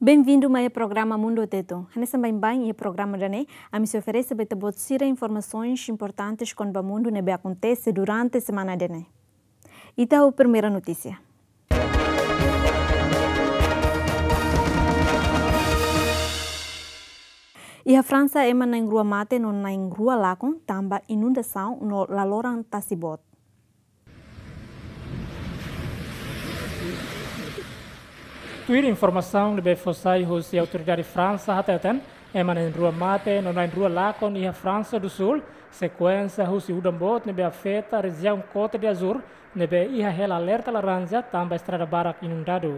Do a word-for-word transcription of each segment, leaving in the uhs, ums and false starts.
Bem-vindo mai iha programa Mundu Tetun. Hanesan baibain iha programa ida-ne'e, ami sei oferese ba ita-boot sira informasaun importante kona-ba mundu ne'ebé akontese durante semana ida-ne'e. Ita ho primeira notísia. Iha Fransa, ema na'in-rua mate no na'in-rua lakon tanba inundasaun no laloran tasi boot. Tuir informasaun ne'ebé fó sai husi autoridade Fransa hateten, ema na'in-rua mate no na'in-rua lakon iha Fransa do Sul, sekuénsia husi udan boot ne'ebé afeta rejiaun Côte d'Azur, ne'ebé iha hela alerta laranja tanba estrada barak inundadu.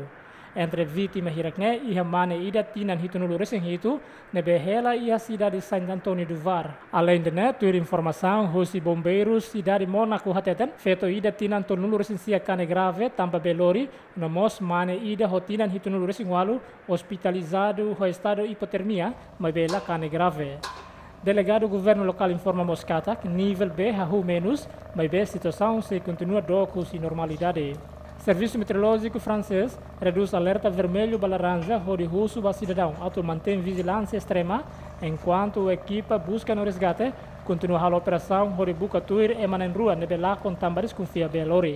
Entre vítima hirak-ne'e iha mane ida tinan hitunulu-resin-hitu, ne'ebé hela iha sidade Saint-Antoine-du-Var. Aleinde ne'e, tuir informasaun husi bombeirus sidade Mónaco hateten, feto ida tinan tolunulu-resin-sia kanek grave tanba bee lori, no mós mane ida ho tinan hitunulu-resin-ualu ospitalizadu ho estadu ipotermia, maibé la kanek grave. Delegadu governu lokál informa mós katak nivel bee hahú menus, maibé situasaun sei kontinua dook husi normalidade. Servisu Meteorolójiku fransés redús alerta vermellu ba laranja hodi husu ba sidadaun atu mantein vijilánsia estrema, enkuantu ekipa buska no resgate kontinua halo operasaun hodi buka tuir ema na'in-rua ne'ebé lakon tanba deskonfia bee lori.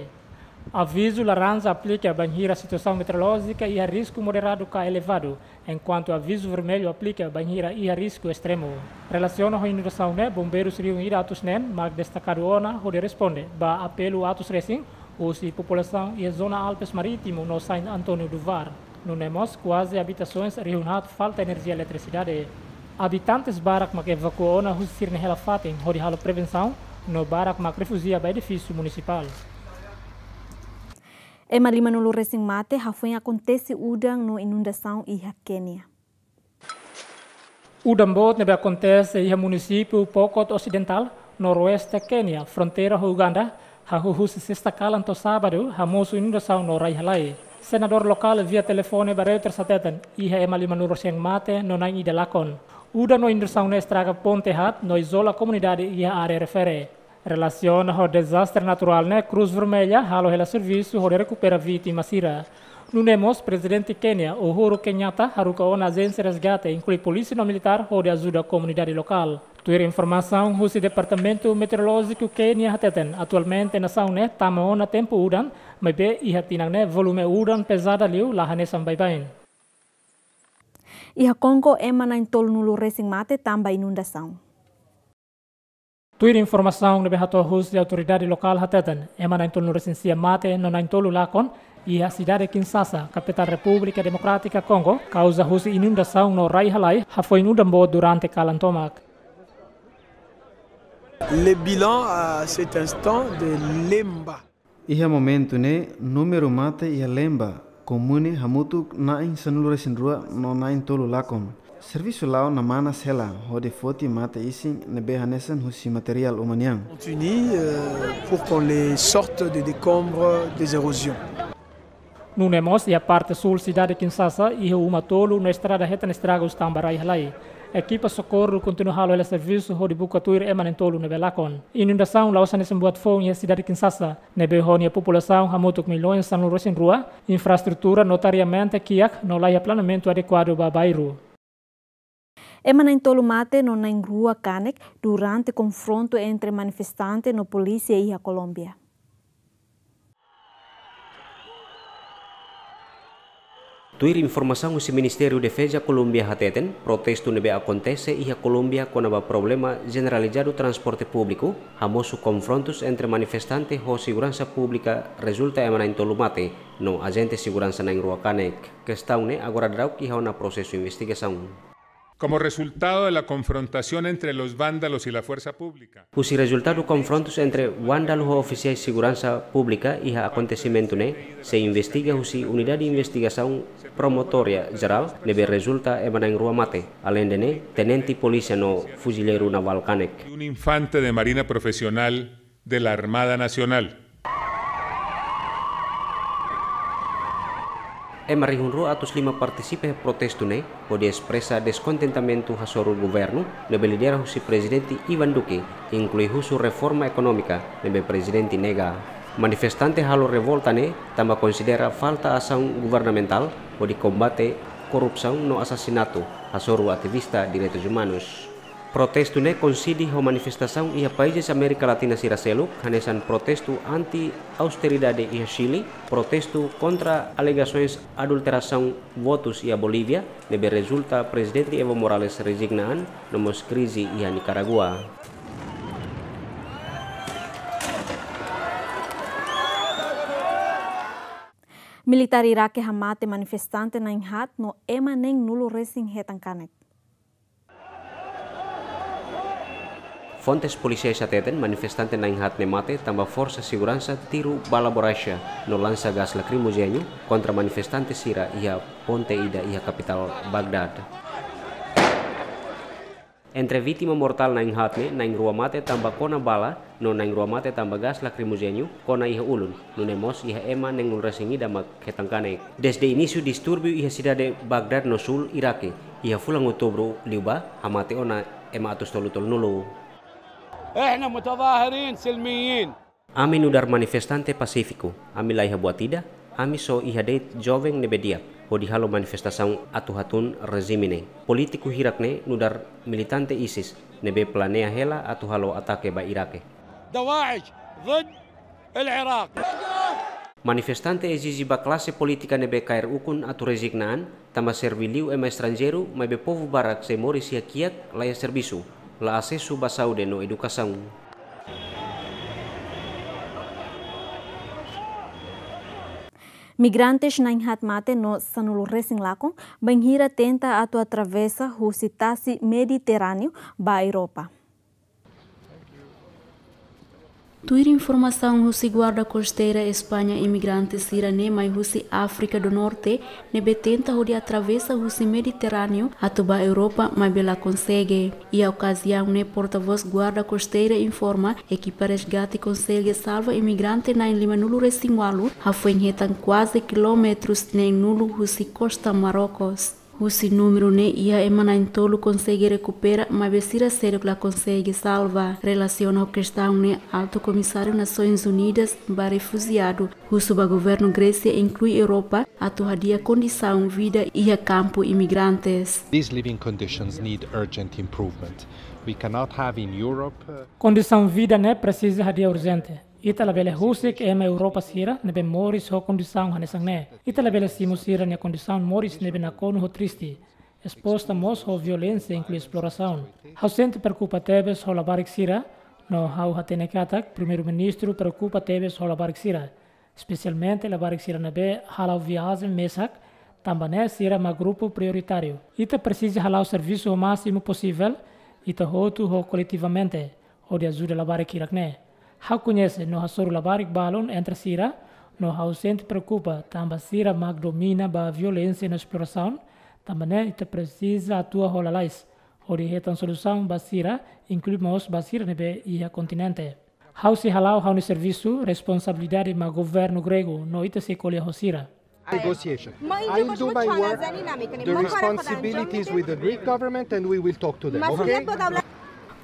Avizu laranja aplika bainhira situasaun meteorolójika iha risku moderadu ka elevadu, enkuantu avizu vermellu aplika bainhira iha risku estremu. Relasiona ho inundasaun ne'e, bombeirus rihun ida atus neen mak destakadu ona hodi responde ba apelu atus resin husi populasaun iha zona Alpes Marítimu no Saint-Antoine-du-Var. Nune'e mós kuaze abitasoens rihun haat falta enerjia eletrisidade. Abitantes barak mak evakua ona husi sira-nia hela-fatin hodi halo prevensaun, no barak mak refujia ba edifísiu munisipál. Ema limanulu-resin mate hafoin akontese udan no inundasaun iha Kénia. Udan boot ne'ebé akontese iha munisípiu Pokot Osidentál, noroeste Kénia, fronteira ho Uganda, hahú husi sesta kalan to'o sábadu, hamosu inundasaun no rai-halai. Senadór lokál via telefone ba Reuters hateten, iha ema limanulu-resin mate no na'in ida lakon. Udan no inundasaun ne'e estraga ponte haat no izola komunidade iha área refere. Relasiona ho dezastre naturál ne'e, Cruz Vermelha halo hela servisu hodi rekupera vítima sira. Nune'e mós Prezidente Kénia, Uhuru Kenyatta, haruka ona ajénsia resgate, inklui polísia no militár, hodi ajuda komunidade lokál. Tuir informasaun husi Departamentu Meteorolójiku Kénia hateten, atualmente nasaun ne'e tama ona tempu udan, maibé iha tinan ne'e volume udan pezada liu la hanesan baibain. Iha Kongo, ema na'in-tolunulu-resin mate tanba inundasaun. Tuir informasaun ne'ebé hato'o husi autoridade lokál hateten, ema na'in-tolunulu-resin-sia mate no na'in-tolu lakon iha sidade Kinshasa, kapitál Repúblika Demokrátika Kongo, kauza husi inundasaun no rai-halai hafoin udan boot durante kalan tomak. Le bilan à cet instant de Lemba. Iha momentu ne'e, númeru mate iha Lemba komune hamutuk na'in sanulu-resin-rua no na'in-tolu lakon. Servisu la'o namana sela hodi foti mate-isin ne'ebé hanesan husi materiál uma nian. Continue, euh, pour qu'on les sorte des décombres, des érosions. Nune'e mós iha parte súl sidade Kinshasa, iha uma tolu no estrada hetan estragus tanba rai-halai. Ekipa sokorru kontinua halo hela servisu hodi buka tuir ema na'in-tolu ne'ebé lakon. Inundasaun la'ós hanesan buat foun iha sidade Kinshasa, ne'ebé ho nia populasaun hamutuk millaun sanulu-resin-rua, infraestrutura notariamente kiak no laiha planeamentu adekuadu ba bairru. Ema na'in-tolu mate no na'in-rua kanek durante konfrontu entre manifestante no polísia iha Kolómbia. Tuir informasaun husi Ministériu Defeza Kolómbia hateten, protestu ne'ebé akontese iha Kolómbia kona-ba problema jeneralizadu transporte públiku, hamosu konfrontus entre manifestante ho seguransa públika rezulta ema na'in-tolu mate, no ajente seguransa na'in-rua kanek. Kestaun ne'e agora daudauk iha ona prosesu investigasaun. Como resultado de la confrontación entre los vándalos y la fuerza pública. Husi rezultadu konfrontus entre vándalu ho ofisiais seguransa públika iha akontesimentu ne'e, sei investiga husi Unidade Investigasaun Promotória Jerál, ne'ebé rezulta ema na'in-rua mate, aleinde ne'e, tenente polísia no fuzileiru navál kanek. Y un infante de marina profesional de la Armada Nacional. Ema rihun rua atus lima partisipa iha protestu ne'e, hodi espresa deskontentamentu hasoru governu ne'ebé lidera husi Prezidente Ivan Duque, inklui husu reforma ekonómika ne'ebé Prezidente nega. Manifestante halo revolta ne'e tanba konsidera falta asaun governamentál hodi kombate korrupsaun no asasinatu, hasoru ativista direitus umanus. Protestu ne'e koinside ho manifestasaun iha países Amérika Latina sira seluk, hanesan protestu anti-austeridade iha Chile, protestu kontra alegasoens adulterasaun votus iha Bolívia, ne'ebé rezulta Prezidente Evo Morales rezigna an, no mós krize iha Nikaragua. Militár Iraque hamate manifestante na'in haat no ema neen-nulu resin hetan kanek. Fontes polisiais hateten manifestante na'in haat ne'e mate tanba forsa seguransa tiru bala borraxa no lansa gás lakrimojéneu kontra manifestante sira iha ponte ida iha kapitál Bagdad. Entre vítima mortál na'in haat ne'e, na'in rua mate tanba kona bala, no na'in rua mate tanba gás lakrimojéneu kona iha ulun, nune'e mós iha ema neen-nulu resin ida mak hetan kanek. Desde inísiu distúrbiu iha sidade Bagdad no súl Iraque, iha fulan Outubru liubá, hamate ona ema atus tolu tolunulu. إحنا متظاهرين سلميين. Ami nu'udar manifestante pasífiku, ami la iha buat ida, ami só iha de'it joven ne'ebé di'ak, hodi halo manifestasaun atu hatún rejime ne'e. Polítiku hirak-ne'e nu'udar militante ISIS, ne'ebé planeia hela atu halo atake ba Iraque. دواعش ضد العراق. Manifestante ezije ba klase polítika ne'ebé kaer ukun atu rezigna an, tanba serve liu ema estranjeiru, maibé povu barak sei moris iha kiak, la iha servisu, la asesu ba saúde no edukasaun. Migrantes na'in haat mate no sanulu resin lakon, bainhira tenta atu atravesa husi tasi Mediterráneu ba Europa. Tuir informasaun husi Guarda Kosteira España, imigrante sira-ne'e mai husi Áfrika do Norte, ne'ebé tenta hodi atravesa husi Mediterráneu atu ba Europa, maibé la konsege. Iha okaziaun ne'e, portavós Guarda Kosteira informa, ekipa resgate konsege salva imigrante na'in limanulu resin ualu, hafoin hetan kuaze kilómetrus neen-nulu husi kosta Marrocos. Husi númeru ne'e iha ema na'in tolu konsege rekupera, maibé sira seluk la konsege salva. Relasiona ho kestaun ne'e, Altu Komisáriu Nasoins Unidas ba Refujiadu husu ba governu Grésia inklui Europa atu hadi'a kondisaun vida iha kampu imigrantes. These living conditions need urgent improvement. We cannot have in Europe, uh, Kondisaun vida ne'e presiza hadi'a urjente. Ita labele husik ema Europa sira ne'ebé moris ho kondisaun hanesan ne'e. Ita labele simu sira-nia kondisaun moris ne'ebé nakonu ho triste, esposta mós ho violénsia inklui esplorasaun. Ha'u sente preokupa tebes ho labarik sira, no ha'u hatene katak Primeiru-Ministru preokupa tebes ho labarik sira, espesialmente labarik sira ne'ebé hala'o viajen mesak, tanba ne'e sira mak grupu prioritáriu. Ita presiza hala'o servisu ho másimu posivel, ita hotu ho koletivamente, hodi ajuda labarik hirak-ne'e. Ha'u koñese no hasoru labarik balun entre sira, no ha'u sente preokupa tanba sira mak domina ba violénsia no esplorasaun, tanba ne'e ita presiza atua ho lalais, hodi hetan solusaun ba sira, inklui mós ba sira ne'ebé iha kontinente. Ha'u sei hala'o ha'u-nia servisu, responsabilidade mak governu gregu, no ita sei ko'alia ho sira. Negotiation. I will do my work. The responsibility is with the Greek government and we will talk to them, okay?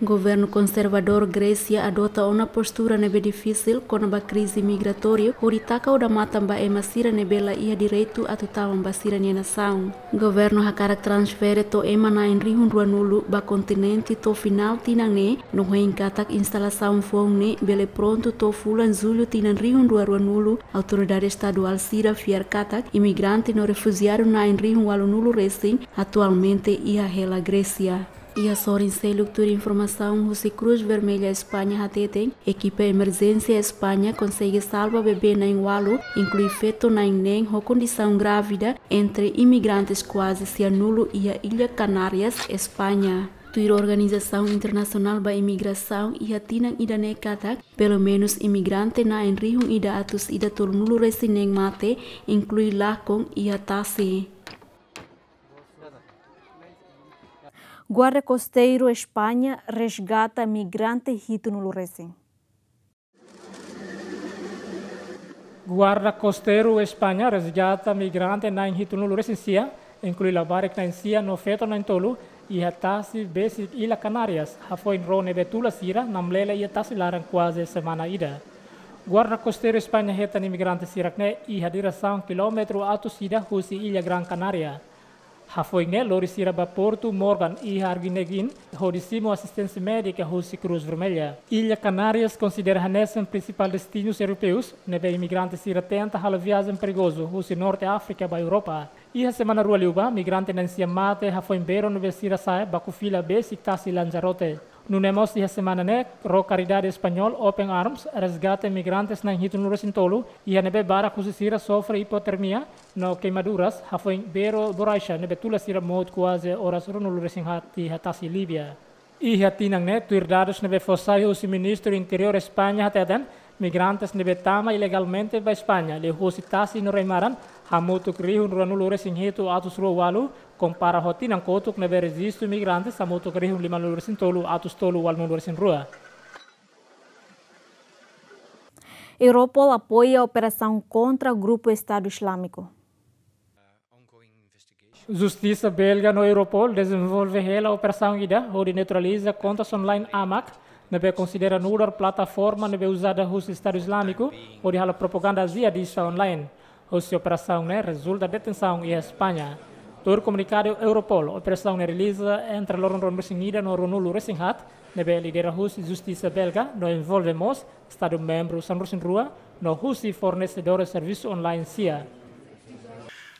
Governu konservadór Grésia adota ona postura ne'ebé difisil kona-ba krize migratóriu, hodi taka odamatan ba ema sira ne'ebé la iha direitu atu tama ba sira-nia nasaun. Governu hakarak transfere to'o ema na'in rihun ruanulu ba kontinente to'o finál tinan ne'e, no hein katak instalasaun foun ne'e bele prontu to'o fulan Jullu tinan rihun rua ruanulu. Autoridade estaduál sira fiar katak imigrante no refujiadu na'in rihun ualunulu resin atualmente iha hela Grésia. Iha sorin seluk, tuir informasaun husi Cruz Vermelha España hateten, ekipa emerjénsia España konsege salva bebé na'in ualu, inklui feto na'in neen ho kondisaun grávida, entre imigrantes kuaze sianulu iha Illa Canárias, España. Tuir Organizasaun Internasionál ba Imigrasaun, iha tinan ida-ne'e katak pelumenus imigrante na'in rihun ida atus ida tolunulu resin neen mate, inklui lakon iha tasi. Guarda Kosteiru España resgata migrante hitunulu resin. Guarda Kosteiru España resgata migrante na'in hitunulu resin sia, inklui labarik na'in sia no feto na'in tolu, iha tasi besik Illa Canárias, hafoin ró ne'ebé tula sira namlele iha tasi laran kuaze semana ida. Guarda Kosteiru España hetan imigrante sira-ne'e iha diresaun kilómetru atus ida husi Illa Gran Canária. Hafoin ne'e lori sira ba Portu Morgan iha Arguineguín, hodi simu asisténsia médika husi Cruz Vermelha. Illa Canárias konsidera hanesan prinsipál destinu europeus ne'ebé imigrante sira tenta halo viajen perigozu husi Norte Áfrika ba Europa. Iha semana rua liubá, migrante na'in-sia mate hafoin bero ne'ebé sira sa'e baku fila besik tasi Lanzarote. Nune'e mós iha semana ne'e, ró karidade espanhol Open Arms resgata migrantes na'in-hitunulu-resin-tolu, iha ne'ebé barak husi sira sofre hipotermia no keimaduras hafoin bero borraxa ne'ebé tula sira mout kuaze oras ruanulu-resin-haat iha tasi Líbia. Iha tinan ne'e, tuir dadus ne'ebé fó sai husi Ministru Interiór España hateten, migrantes ne'ebé tama ilegalmente ba España liuhusi tasi no rai-maran hamutuk rihun ruanulu-resin-hitu atus rua ualu, kompara ho tinan kotuk ne'ebé rejistu migrantes hamutuk rihun limanulu-resin-tolu atus tolu ualunulu-resin-rua. Europol apoia operasaun kontra grupu Estadu Islamiku. Justisa belga no Europol dezenvolve hela operasaun ida hodi neutraliza kontas online amak ne'ebé konsidera nu'udar plataforma ne'ebé uzada husi Estadu Islamiku hodi halo propaganda jihadista online. Husi operasaun ne'e rezulta detensaun iha España. Tuir komunikadu Europol, operasaun ne'e realiza entre loron ruanulu-resin-ida no ruanulu-resin-haat, ne'ebé lidera husi justisa belga no envolve mós Estadu membru sanulu-resin-rua no husi fornesedór servisu online sira.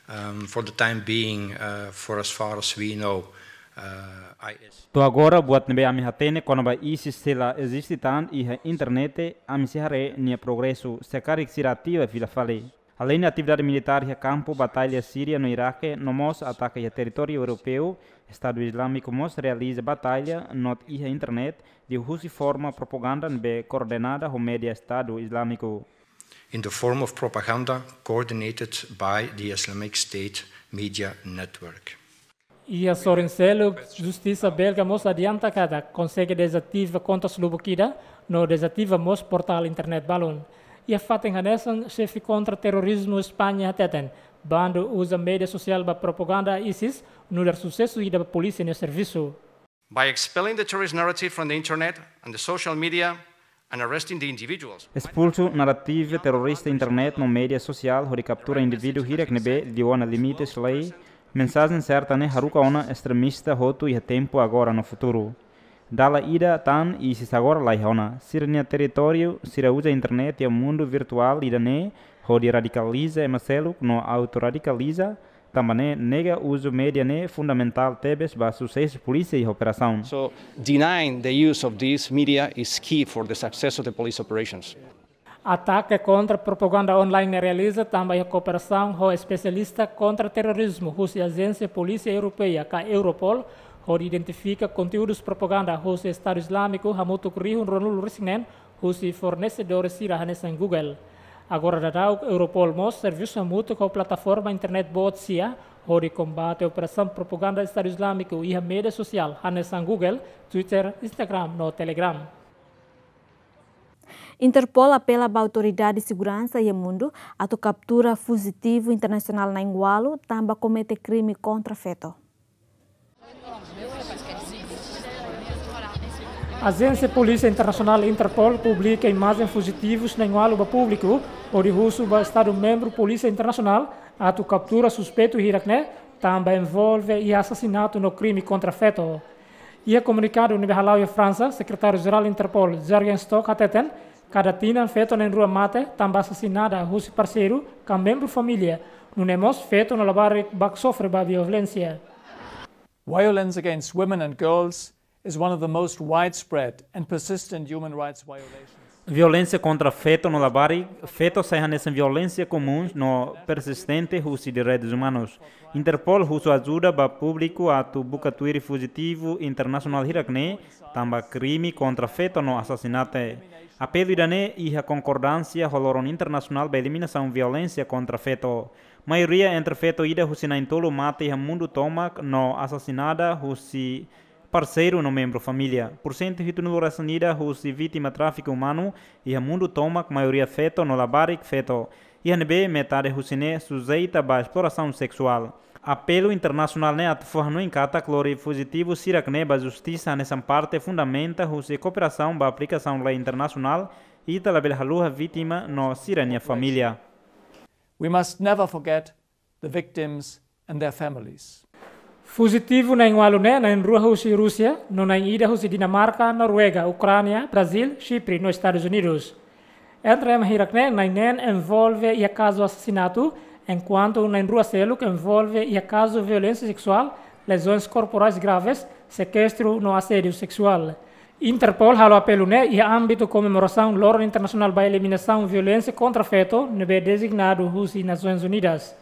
Um, for the time being, uh, for as far as we know, uh, I S. To'o agora, buat ne'ebé ami hatene kona-ba ISIS sei la eziste tan iha internet, ami sei haree nia progresu se karik sira ativa fila fali. Aleinde atividade militár iha kampu batalla Síria no Iraque, no mós atake iha territóriu europeu, Estadu Islamiku mós realiza batalla not iha internet, liuhusi forma propaganda ne'ebé koordenada ho média Estadu Islamiku. In the form of propaganda coordinated by the Islamic State media network. Iha sorin seluk, justisa belga mós adianta katak konsege dezativa kontas lubuk ida no dezativa mós portál internet balun. Iha fatin hanesan, xefe kontra terrorizmu España hateten, bandu uza média sosiál ba propaganda ISIS nu'udar susesu ida ba polísia nia servisu. By expelling the terrorist narrative from the internet and the social media and arresting the individuals. Espulsu narrativa terrorista internet no média sosiál hodi kaptura indivíduu hirak ne'ebé liu ona limites lei, mensajen serta ne'e haruka ona estremista hotu iha tempu agora no futuru. Dala ida tan ISIS agora laiha ona. Sira-nia territóriu, sira uza internet iha mundu virtuál ida-ne'e hodi radikaliza ema seluk no autoradikaliza, tanba ne'e nega uzu média ne'e fundamentál tebes ba susesu polísia iha operasaun. So, denying the use of these media is key for the success of the police operations. Atake kontra propaganda online ne'e realiza tanba iha kooperasaun ho espesialista kontra terrorizmu husi Ajénsia Polísia Europeia ka Europol, hodi identifika konteúdus propaganda husi Estadu Islamiku hamutuk rihun ruanulu-resin-neen husi fornesedór sira hanesan Google. Agora daudaun Europol mós servisu hamutuk ho plataforma internet boot sira hodi kombate operasaun propaganda Estadu Islamiku iha média sosiál hanesan Google, Twitter, Instagram no Telegram. Interpol apela ba autoridade seguransa iha mundu atu kaptura fujitivu internasionál na'in-ualu tanba komete krime kontra feto. Ajénsia Polísia Internasionál Interpol publika imajen fujitivus na'in-ualu ba públiku, hodi husu ba Estadu membru Polísia Internasionál atu kaptura suspeitu hirak ne'e, tanba envolve iha asasinatu no krime kontra feto. Iha komunikadu ne'ebé hala'o iha Fransa, Sekretáriu Jerál Interpol, Jürgen Stock, hateten, kada tinan feto na'in-rua mate tanba asasinada husi parseiru ka membru família, nune'e mós feto no labarik barak sofre ba violénsia. Violence against women and girls is one of the most widespread and persistent human rights violations. Violénsia kontra feto no labarik, feto sai hanesan violénsia komún no persistente husi direitus umanus. Interpol husu ajuda ba públiku atu buka tuir fujitivu internasionál hirak ne'e, tanba krime kontra feto no asasinatu. Apelu ida-ne'e iha konkordánsia ho loron internasionál ba eliminasaun violénsia kontra feto. Maioria entre feto ida husi na'in-tolu mate iha mundu tomak no asasinada husi parseiru no membru família. Pursentu hitunulu-resin-ida husi vítima tráfiku umanu iha mundu tomak, maioria feto no labarik feto. Iha ne'ebé metade husi ne'e sujeita ba esplorasaun seksuál. Apelu internasionál ne'e atu fó hanoin katak lori fujitivu hirak ne'e ba justisa hanesan parte fundamental husi kooperasaun ba aplikasaun lei internasionál, ita labele haluha vítima no sira-nia família. We must never forget the victims and their families. Fujitivu na'in-ualu ne'e na'in-rua husi Rúsia, no na'in-ida husi Dinamarka, Noruega, Ukránia, Brazíl, Xipre no Estadus Unidus. Entre ema hirak ne'e, na'in-neen envolve iha kazu asasinatu, enkuantu na'in-rua seluk envolve iha kazu violénsia seksuál, lezoens korporais graves, sekestru no asédiu seksuál. Interpol halo apelu ne'e iha ámbitu komemorasaun Loron Internasionál ba Eliminasaun Violénsia kontra Feto ne'ebé dezignadu husi Nasoins Unidas.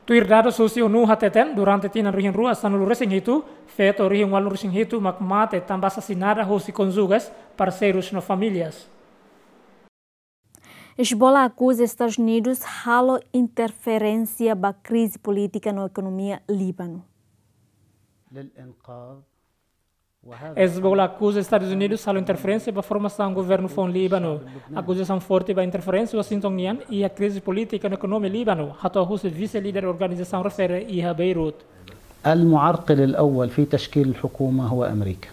Tuir dadus husi ONU hateten, durante tinan rihun rua sanulu resin hitu, feto rihun ualu resin hitu mak mate tanba asasinada husi konjuges, parseirus no famílias. Hezbollah akuza Estadus Unidus halo interferénsia ba krize polítika no ekonomia Líbanu. Hezbollah akuza Estadus Unidus halo interferénsia ba formasaun governu foun Líbanu. Akuzasaun forte ba interferénsia Washington nian iha krize polítika no ekonomia Líbanu, hato'o husi vise-líder organizasaun refere iha Beirut. المعرقل الأول في تشكيل الحكومة هو أمريكا،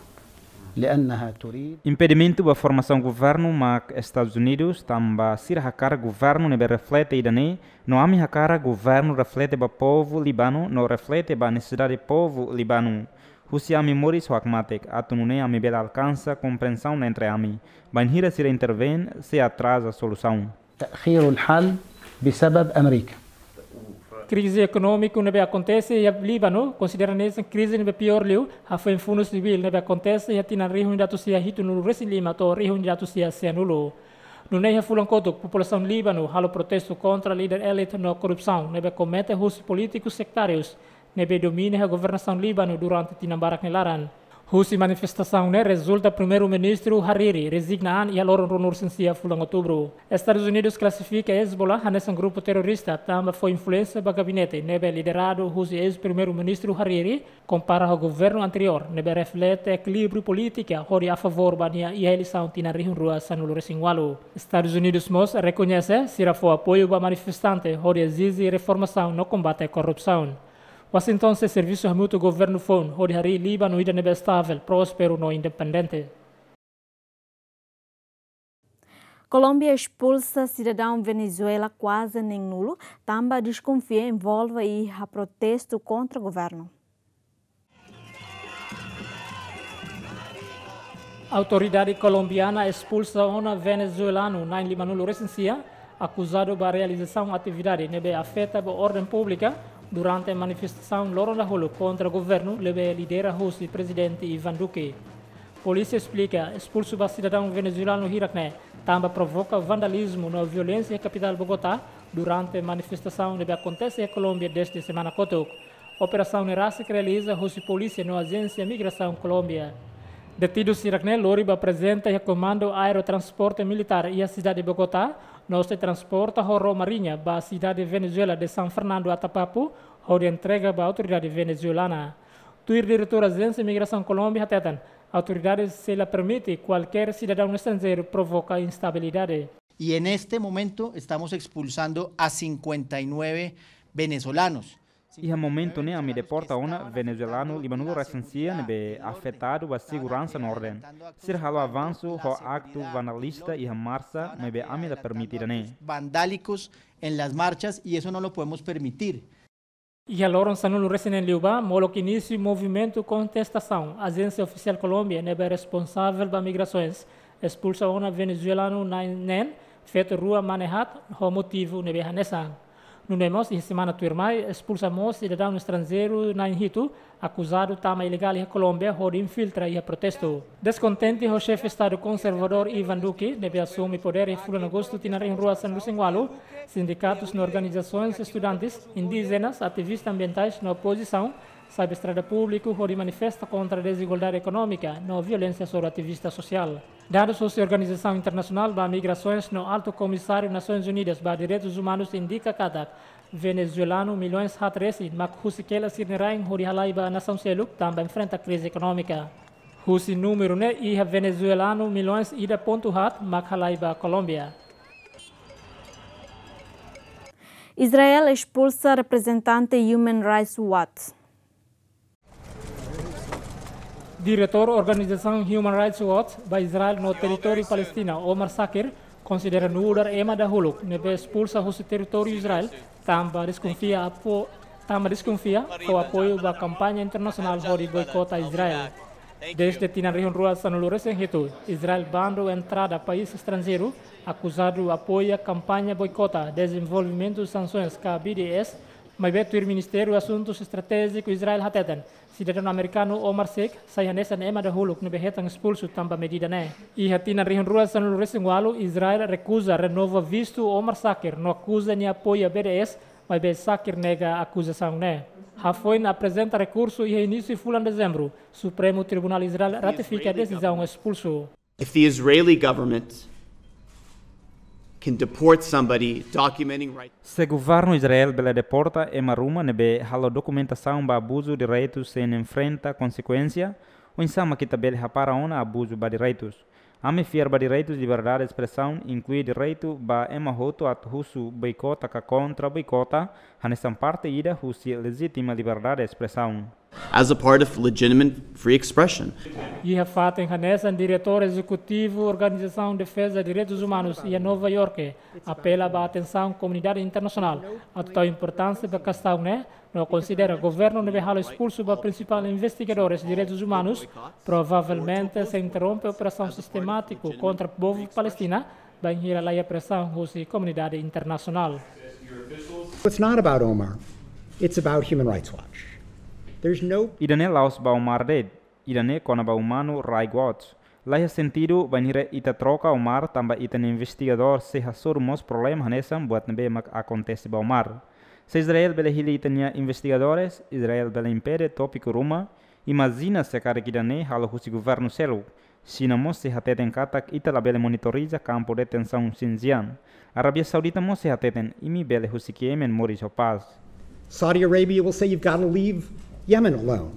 لأنها تريد Impedimentu ba formasaun governu mak Estadus Unidus, tanba sira hakarak governu ne'ebé reflete ida-ne'e, no ami hakarak governu reflete ba povu Líbanu, no reflete ba nesesidade povu Líbanu. Husi ami moris ho hakmatek, atu nune'e ami bele alkansa komprensaun entre ami. Bainhira sira intervén, sei atraza solusaun. تأخير الحل بسبب أمريكا. Krize ekonómiku ne'ebé akontese iha Líbanu, konsidera hanesan krize ne'ebé piór liu, hafoin funu sivíl ne'ebé akontese iha tinan rihun ida atus sia hitunulu resin lima to'o rihun ida atus sia sianulu. Nune'e iha fulan kotuk, populasaun Líbanu halo protestu kontra líder elite no korrupsaun ne'ebé komete husi polítikus sektárius ne'ebé domina iha governasaun Líbanu durante tinan barak nia laran. Husi manifestasaun ne'e rezulta Primeiru-Ministru Hariri rezigna an iha loron ruanulu resin sia fulan Outubru. Estadus Unidus klasifika Hezbollah hanesan grupu terrorista tanba fó influénsia ba gabinete ne'ebé lideradu husi eis-Primeiru-Ministru Hariri, kompara ho governu anteriór ne'ebé reflete ekilíbriu polítika hodi a favór ba nia iha eleisaun tinan rihun rua sanulu resin ualu. Estadus Unidus mós rekoñese sira fó apoiu ba manifestante hodi ezije reformasaun no kombate korrupsaun. Washington sei servisu hamutuk governu foun hodi harii Líbanu ida ne'ebé estável, prósperu no independente. Kolómbia espulsa sidadaun Venezuela kuaze neenulu, tanba deskonfia envolve iha protestu kontra governu. Autoridade kolombiana espulsa ona venezuelanu na'in limanulu resin sia, akuzadu ba realizasaun atividade ne'ebé afeta ba orden públika durante manifestasaun loron dahuluk kontra governu ne'ebé lidera husi Prezidente Iván Duque. Polísia esplika espulsu ba sidadaun venezuelanu hirak ne'e tanba provoka vandalizmu no violénsia iha kapitál Bogotá durante manifestasaun ne'ebé akontese iha Kolómbia dezde semana kotuk. Operasaun ne'e rasik realiza husi polísia no ajénsia migrasaun Kolómbia. Detidus hirak ne'e lori ba aprezenta iha Komandu Aerotransporte Militár iha sidade Bogotá, no sei transporta ho ró mariña ba sidade Venezuela de San Fernando Atabapo, hodi entrega ba autoridade venezuelana. Tuir diretór Ajénsia Migrasaun Kolómbia hateten, autoridade sei la permite kualkér sidadaun estranjeiru provoka instabilidade. Y en este momento estamos expulsando a cincuenta y nueve venezolanos. Iha momentu ne'e ami deporta ona venezuelanu limanulu resin sia ne'ebé afetadu ba seguransa no orden. Sira halo avansu ho aktu vandalista iha marsa, maibé ami la permite ida-ne'e. Vandálicos en las marchas y eso no lo podemos permitir. Iha loron sanulu resin neen liubá, molok inísiu movimentu kontestasaun, ajénsia ofisiál Kolómbia ne'ebé responsavel ba migrasoens espulsa ona venezuelanu na'in neen, feto rua mane haat, ho motivu ne'ebé hanesan. Nune'e mós iha semana tuirmai espulsa mós sidadaun estranjeiru na'in hitu, akuzadu tama ilegál iha Kolómbia hodi infiltra iha protestu. Deskontente ho xefe Estadu konservadór Iván Duque, ne'ebé asume podér iha fulan Agostu tinan rihun rua sanulu resin ualu, sindikatus no organizasoens estudantes, indíjenas, ativista ambientais no opozisaun, sai ba estrada públiku hodi manifesta kontra dezigualdade ekonómika no violénsia sobre ativista sosiál. Dadus husi Organizasaun Internasionál ba Migrasoens no Altu Komisáriu Nasoins Unidas ba Direitus Umanus indika katak venezuelanu milhões haat resin mak husik hela sira-nia rain hodi halai ba nasaun seluk tanba enfrenta krize ekonómika. Husi númeru ne'e iha venezuelanu milhões ida pontu haat mak halai ba Kolómbia. Israel espulsa reprezentante Human Rights Watch. Diretór organizasaun Human Rights Watch ba Israel no territóriu Palestina, Omar Shakir, konsidera nu'udar ema dahuluk ne'ebé espulsa husi territóriu Israel tanba deskonfia apo-, Tanba deskonfia ho apoiu ba kampaña internasionál hodi boikota Israel. Dezde tinan rihun rua sanulu resin hitu, Israel bandu entrada país estranjeiru, akuzadu apoia kampaña boikota dezenvolvimentu sansoens ka B D S, maibé tuir Ministériu Asuntus Estratéjiku Israel hateten, sidadaun amerikanu Omar Sheikh sai hanesan ema dahuluk ne'ebé hetan espulsu tanba medida ne'e. Iha tinan rihun rua sanulu resin ualu, Israel rekuza renova vistu Omar Shakir no akuza nia apoia B D S, maibé Shakir nega akuzasaun ne'e. Hafoin aprezenta rekursu iha inísiu fulan Dezembru, Supremu Tribunál Israel ratifika desizaun espulsu. If the Israeli government can deport somebody documenting right Se governu Israel bele deporta ema ruma ne'ebé halo dokumentasaun ba abuzu direitu sein enfrenta konsekuénsia, oinsá mak ita bele hapara ona abuzu ba direitus? Ami fiar ba direitus liberdade espresaun, inklui direitu ba ema hotu atu husu boikota ka kontra boikota, hanesan parte ida husi lejitima liberdade espresaun. As a part of legitimate free expression. Iha fatin hanesan, diretór ezekutivu Organizasaun Defeza Direitus Umanus iha Nova Iorke apela ba atensaun komunidade internasionál atu tau importánsia ba kestaun ne'e, no konsidera governu ne'ebé halo espulsu ba prinsipál investigadores direitus umanus provavelmente sei interrompe operasaun sistemátiku kontra povu Palestina, bainhira la iha presaun husi komunidade internasionál. It's not about Omar. It's about Human Rights Watch. There's no Ida-ne'e la'ós ba Omar de'it, ida-ne'e kona-ba Human Rights Watch. La iha sentidu bainhira ita troka Omar tanba ita-nia investigadór sei hasoru mós problema hanesan buat ne'ebé mak akontese ba Omar. Se Israel bele hili ita-nia investigadores, Israel bele impede tópiku ruma. Imajina se karik ida-ne'e halo husi governu seluk. Xina mós sei hateten katak ita labele monitoriza kampu detensaun Xinjiang. Arábia Saudita mós sei hateten imi bele husik Yemen moris ho pás. Saudi Arabia will say you've got to leave Yemen alone.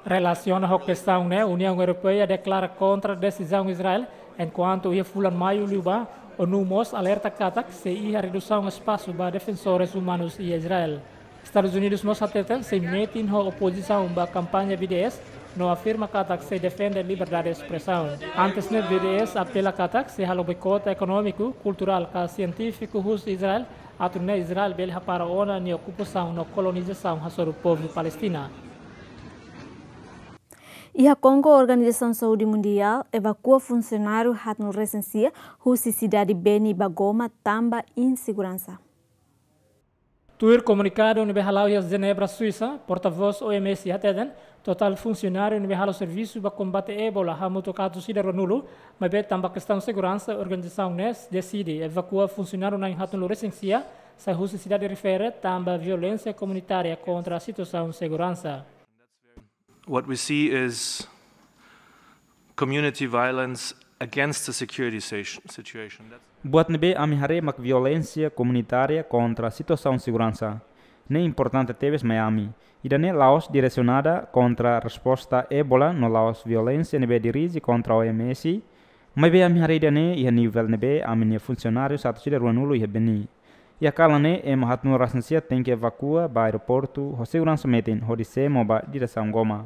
Relasiona ho kestaun ne'e, Uniaun Europeia deklara kontra desizaun Israel, enkuantu iha fulan Maiu liubá, ONU mós alerta katak sei iha redusaun espasu ba defensores umanus iha Israel. Estadus Unidus mós hateten sei metin ho opozisaun ba kampaña B D S, no afirma katak sei defende liberdade espresaun. Antes ne'e, B D S apela katak sei halo boikota ekonómiku, kulturál ka sientífiku husi Israel, atu nune'e Israel bele hapara ona nia okupasaun no kolonizasaun hasoru povu Palestina. Iha Kongo, Organizasaun Saúde Mundiál evakua funsionáriu haatnulu resin sia husi sidade Beni ba Goma tanba inseguransa. Tuir komunikadu ne'ebé hala'o iha Jenebra, Suisa, portavós O M S hateten, totál funsionáriu ne'ebé halo servisu ba kombate Ebola hamutuk atus ida ruanulu, maibé tanba kestaun seguransa, organizasaun ne'e deside evakua funsionáriu na'in haatnulu resin sia sai husi sidade refere tanba violénsia komunitária kontra situasaun seguransa. What we see is community violence against the security situ-, situation. That's Buat ne'ebé ami haree mak violénsia komunitária kontra situasaun seguransa. Ne'e importante tebes mai ami. Ida-ne'e la'ós diresiona kontra resposta Ebola no la'ós violénsia ne'ebé dirije kontra O M S, maibé ami haree ida-ne'e iha nivel ne'ebé ami-nia funsionáriu atus ida ruanulu iha Beni. Iha kalan ne'e ema haatnulu resin sia tenke evakua ba aeroportu ho seguransa metin hodi semo ba diresaun Goma.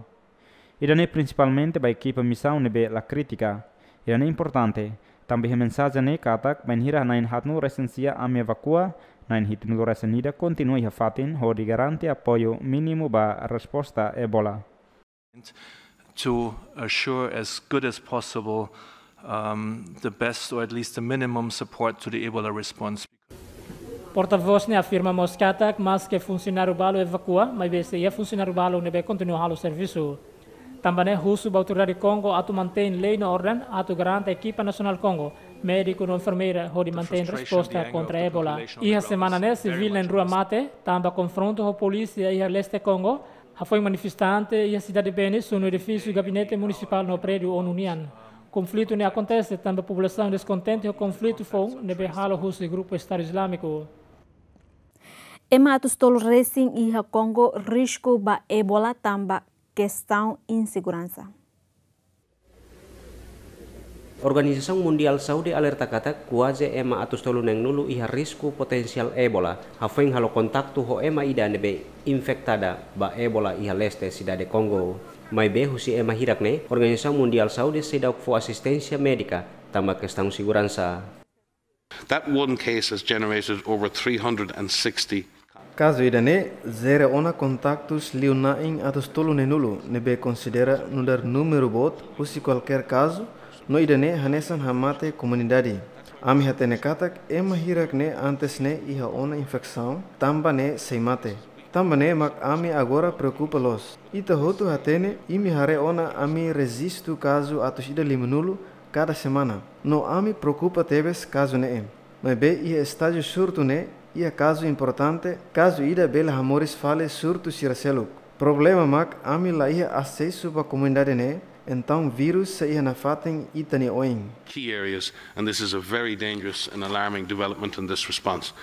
Ida-ne'e prinsipalmente ba ekipa misaun ne'ebé la krítika. Ida-ne'e importante, tanba iha mensajen ne'e katak bainhira na'in haatnulu resin sia ami evakua, na'in hitunulu resin ida kontinua iha fatin hodi garante apoiu mínimu ba resposta Ebola. To assure as good as possible, um, the best or at least the minimum support to the Ebola response. Portavós ne'e afirma mós katak maske funsionáriu balu evakua, maibé sei iha funsionáriu balu ne'ebé kontinua halo servisu. Tanba ne'e husu ba autoridade Kongo atu mantein lei no orden, atu garante ekipa nasionál Kongo, médiku no enfermeira hodi mantein resposta kontra Ebola. Iha semana ne'e sivíl na'in rua mate tanba konfrontu ho polísia iha leste Kongo. Hafoin manifestante iha sidade Beni sunu edifísiu gabinete munisipál no prédiu ONU nian. Konflitu ne'e akontese tanba populasaun deskontente ho konflitu foun ne'ebé halo husi grupu Estadu Izlámiku. Ema atus tolu resin iha Kongo risku ba Ebola tanba kestaun inseguransa. Organizasaun Mundiál Saúde alerta katak kuaze ema atus tolu neenulu iha risku potensiál Ebola, hafoin halo kontaktu ho ema ida ne'ebé infetada ba Ebola iha leste sidade Kongo. Maibé husi ema hirak ne'e, Organizasaun Mundiál Saúde seidauk fó asisténsia médika tanba kestaun seguransa. That one case has generated over three hundred and sixty. Kazu ida-ne'e jere ona kontaktus liu na'in atus tolu neenulu, ne'ebé konsidera nu'udar númeru boot husi kualkér kazu, no ida-ne'e hanesan hamate komunidade. Ami hatene katak ema hirak ne'e antes ne'e iha ona infesaun, tanba ne'e sei mate. Tanba ne'e mak ami agora preokupa loos. Ita hotu hatene imi haree ona ami rejistu kazu atus ida limanulu kada semana. No ami preokupa tebes kazu ne'e. Maibé iha estájiu surtu ne'e, iha kazu importante, kazu ida bele hamoris fali surtu sira seluk. Problema mak ami la iha asesu ba komunidade ne'e, entaun vírus sei iha nafatin ita-nia oin. Key areas, and this is a very dangerous and alarming development in this response.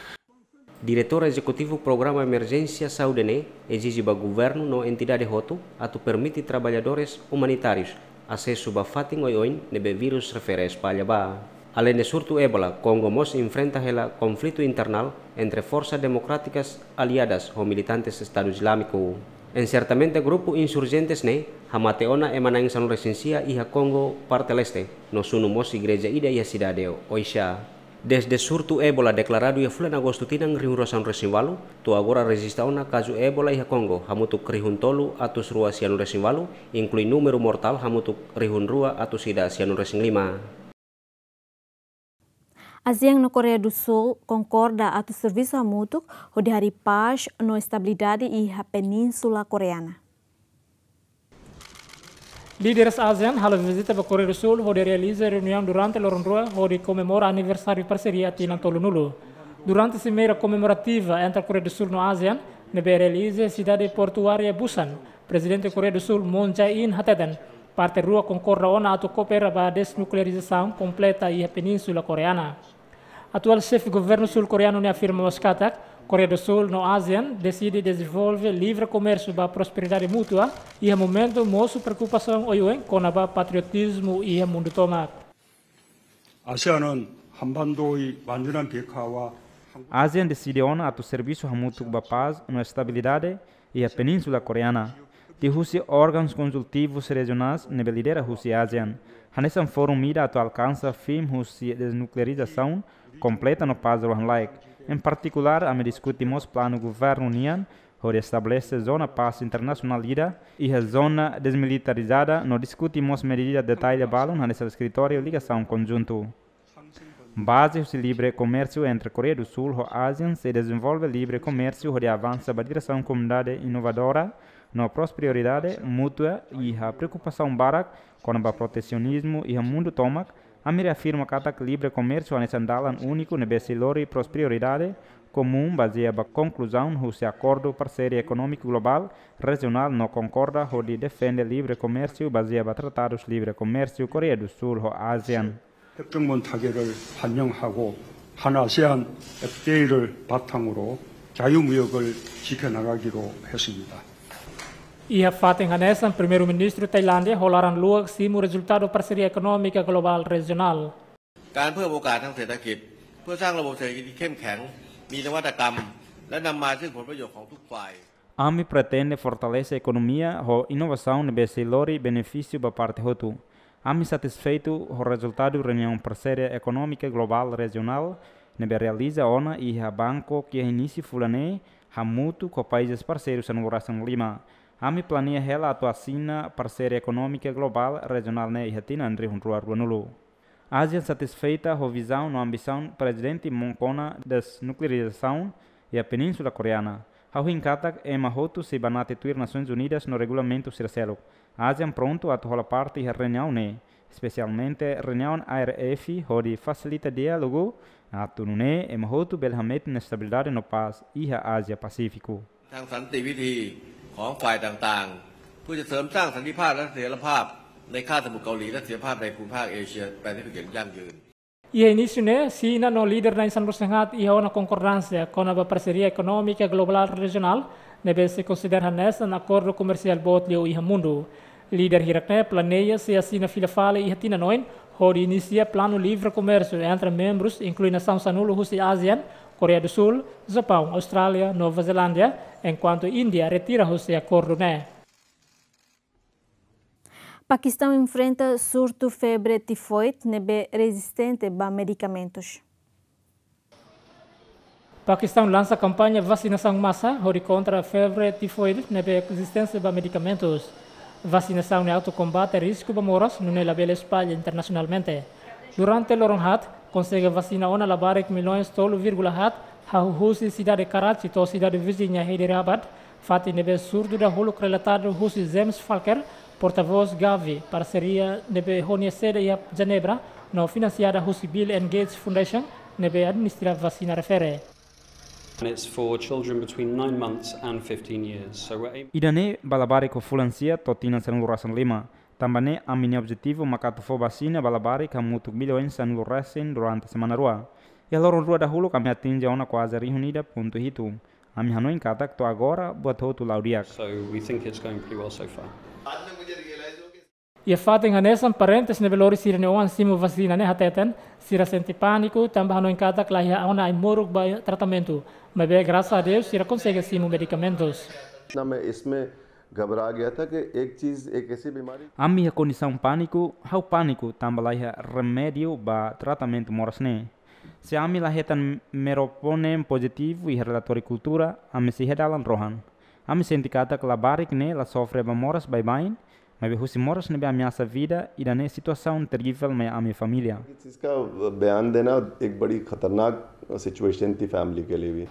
Diretór Ezekutivu Programa Emerjénsia Saúde ne'e ezije ba governu no entidade hotu atu permite traballadores umanitárius asesu ba fatin oioin ne'ebé vírus refere espalla ba. Aleinde surtu Ebola, Kongo mós enfrenta hela konflitu internal entre Forsas Demokrátikas Aliadas ho militantes Estadu Izlámiku. Ensertamente grupu insurjentes ne'e hamate ona ema na'in sanulu-resin-sia iha Kongo parte leste, no sunu mós igreja ida iha sidade Oixa. Dezde surtu Ebola deklaradu iha fulan Agostu tinan rihun rua sanulu-resin-ualu, to'o agora rejista ona kazu Ebola iha Kongo hamutuk rihun tolu atus rua sianulu-resin-ualu, inklui númeru mortál hamutuk rihun rua atus ida sianulu-resin-lima. ASEAN no Koreia do Sul konkorda atu servisu hamutuk hodi harii pás no estabilidade iha Península Koreana. Líderes ASEAN halo vizita ba Koreia do Sul hodi realiza reuniaun durante loron rua hodi komemora aniversáriu parseria tinan tolunulu. Durante simeira komemorativa entre Koreia do Sul no ASEAN, ne'ebé realiza iha sidade portuária Busan, Prezidente Koreia do Sul Moon Jae-in hateten, parte rua konkorda ona atu koopera ba desnuklearizasaun kompleta iha Península Koreana. Atuál xefe governu sul-koreanu ne'e afirma mós katak, Koreia do Sul no ASEAN deside dezenvolve livre komérsiu ba prosperidade mútua, iha momentu mosu preokupasaun oioin kona-ba patriotizmu iha mundu tomak. 아세안은 한반도의 완전한 비핵화와 한국 ASEAN deside ona atu servisu hamutuk ba pás no estabilidade iha Península Koreana. Liuhusi órgaun konsultivu rejionál ne'ebé lidera husi ASEAN, hanesan fórum ida atu alkansa fin husi desnuklearizasaun kompleta no pás rohan-laek. Em partikulár, ami diskute mós planu governu nian hodi estabelese zona pás internasionál ida iha zona desmilitarizada no diskute mós medida detalle balun hanesan eskritóriu ligasaun konjuntu. Baze husi livre komérsiu entre Koreia do Sul ho ASEAN, sei dezenvolve livre komérsiu hodi avansa ba diresaun komunidade inovadora no prosperidade mútua iha preokupasaun barak kona-ba protesionizmu iha mundu tomak. Ami reafirma katak livre komérsiu hanesan dalan úniku ne'ebé sei lori prosperidade komún bazeia ba konkluzaun husi akordu parseria ekonómiku globál rejionál no konkorda hodi defende livre komérsiu bazeia ba tratadus livre komérsiu Koreia do Sul ho ASEAN. Tebtengmon 타결을 반영하고 한 아세안 에프티에이를 바탕으로 자유무역을 지켜나가기로 했습니다. Iha fatin hanesan, Primeiru-Ministru Tailándia ho laran luak simu rezultadu parseria ekonómika globál rejionál. การเพิ่มโอกาสทางเศรษฐกิจ เพื่อสร้างระบบเศรษฐกิจที่เข้มแข็ง มีนวัตกรรม และนำมาซึ่งผลประโยชน์ของทุกฝ่าย Ami pretende fortalese ekonomia ho inovasaun ne'ebé sei lori benefísiu ba parte hotu. Ami satisfeitu ho rezultadu reuniaun parseria ekonómika globál rejionál ne'ebé realiza ona iha Bangkok iha inísiu fulan ne'e, hamutuk ho países parseiru sanulu-resin-lima. Ami planeia hela atu asina parseria ekonómika globál rejionál ne'e iha tinan rihun rua ruanulu. ASEAN satisfeita ho vizaun no ambisaun Prezidente Moon kona desnuklearizasaun iha Península Koreana. Ha'u hein katak ema hotu sei banati tuir Nasoins Unidas no regulamentu sira seluk. ASEAN prontu atu hola parte iha reuniaun ne'e, espesialmente reuniaun A R F, hodi fasilita diálogu, atu nune'e ema hotu bele hametin estabilidade no pás iha Ázia Pasífiku. ทางสันติวิธีของฝ่ายต่างๆ เพื่อจะเสริมสร้างสันติภาพและเสถียรภาพในคาบสมุทรเกาหลี และเสถียรภาพในภูมิภาคเอเชียแปซิฟิกอย่างยั่งยืน Iha inísiu ne'e, Xina no líder na'in sanulu-resin-haat iha ona konkordánsia kona-ba parseria ekonómika globál rejionál, ne'ebé sei konsidera hanesan akordu komersiál boot liu iha mundu. Líder hirak ne'e planeia sei asina fila fali iha tinan oin, hodi inisia planu livre komérsiu entre membrus, inklui nasaun sanulu husi ASEAN, Koreia do Sul, Japaun, Austrália, Nova Zelándia, enkuantu Índia retira husi akordu ne'e. Pakistaun enfrenta surtu febre tifoide ne'ebé rezistente ba medikamentus. Pakistaun lansa kampaña vasinasaun masa hodi kontra febre tifoide ne'ebé rezisténsia ba medikamentus. Vasinasaun ne'e atu kombate risku ba moras nune'e labele espalla internasionalmente. Durante loron haat, konsege vasina ona labarik milhões tolu vírgula haat, hahú husi sidade Karachi to'o sidade viziña Hyderabad, fatin ne'ebé surtu dahuluk relatadu husi James Falker, portavós Gavi, parseria ne'ebé ho nia sede iha Jenebra, no finansiada husi Bill and Gates Foundation, ne'ebé administra vasina refere. And it's for children between nine months and fifteen years. So we're aiming Ida-ne'e ba labarik ho fulan sia to'o tinan sanulu-resin-lima. Tanba ne'e ami-nia objetivu mak atu fó vasina ba labarik hamutuk milhões sanulu-resin durante semana rua. Iha loron rua dahuluk ami atinje ona kuaze rihun ida pontu hitu. Ami hanoin katak to'o agora buat hotu la'o di'ak. So we think it's going pretty well so far. Iha fatin hanesan, parentes ne'ebé lori sira-nia oan simu vasina ne'e hateten, sira sente pániku tanba hanoin katak laiha ona ai-moruk ba tratamentu. Maibé, grasas a Deus, sira konsege simu medikamentus. ना मैं इसमें घबरा गया था कि एक चीज़, एक ऐसी बीमारी Ami iha kondisaun pániku, ha'u pániku tanba laiha remédiu ba tratamentu moras ne'e. Se ami la hetan meroponen pozitivu iha relatóriu kultura, ami sei iha dalan rohan. Ami sente katak labarik ne'e la sofre ba moras baibain, maibé husi moras ne'ebé ameasa vida, ida-ne'e situasaun terivel mai ami família. इसका बयान देना एक बड़ी खतरनाक सिचुएशन थी फैमिली के लिए भी।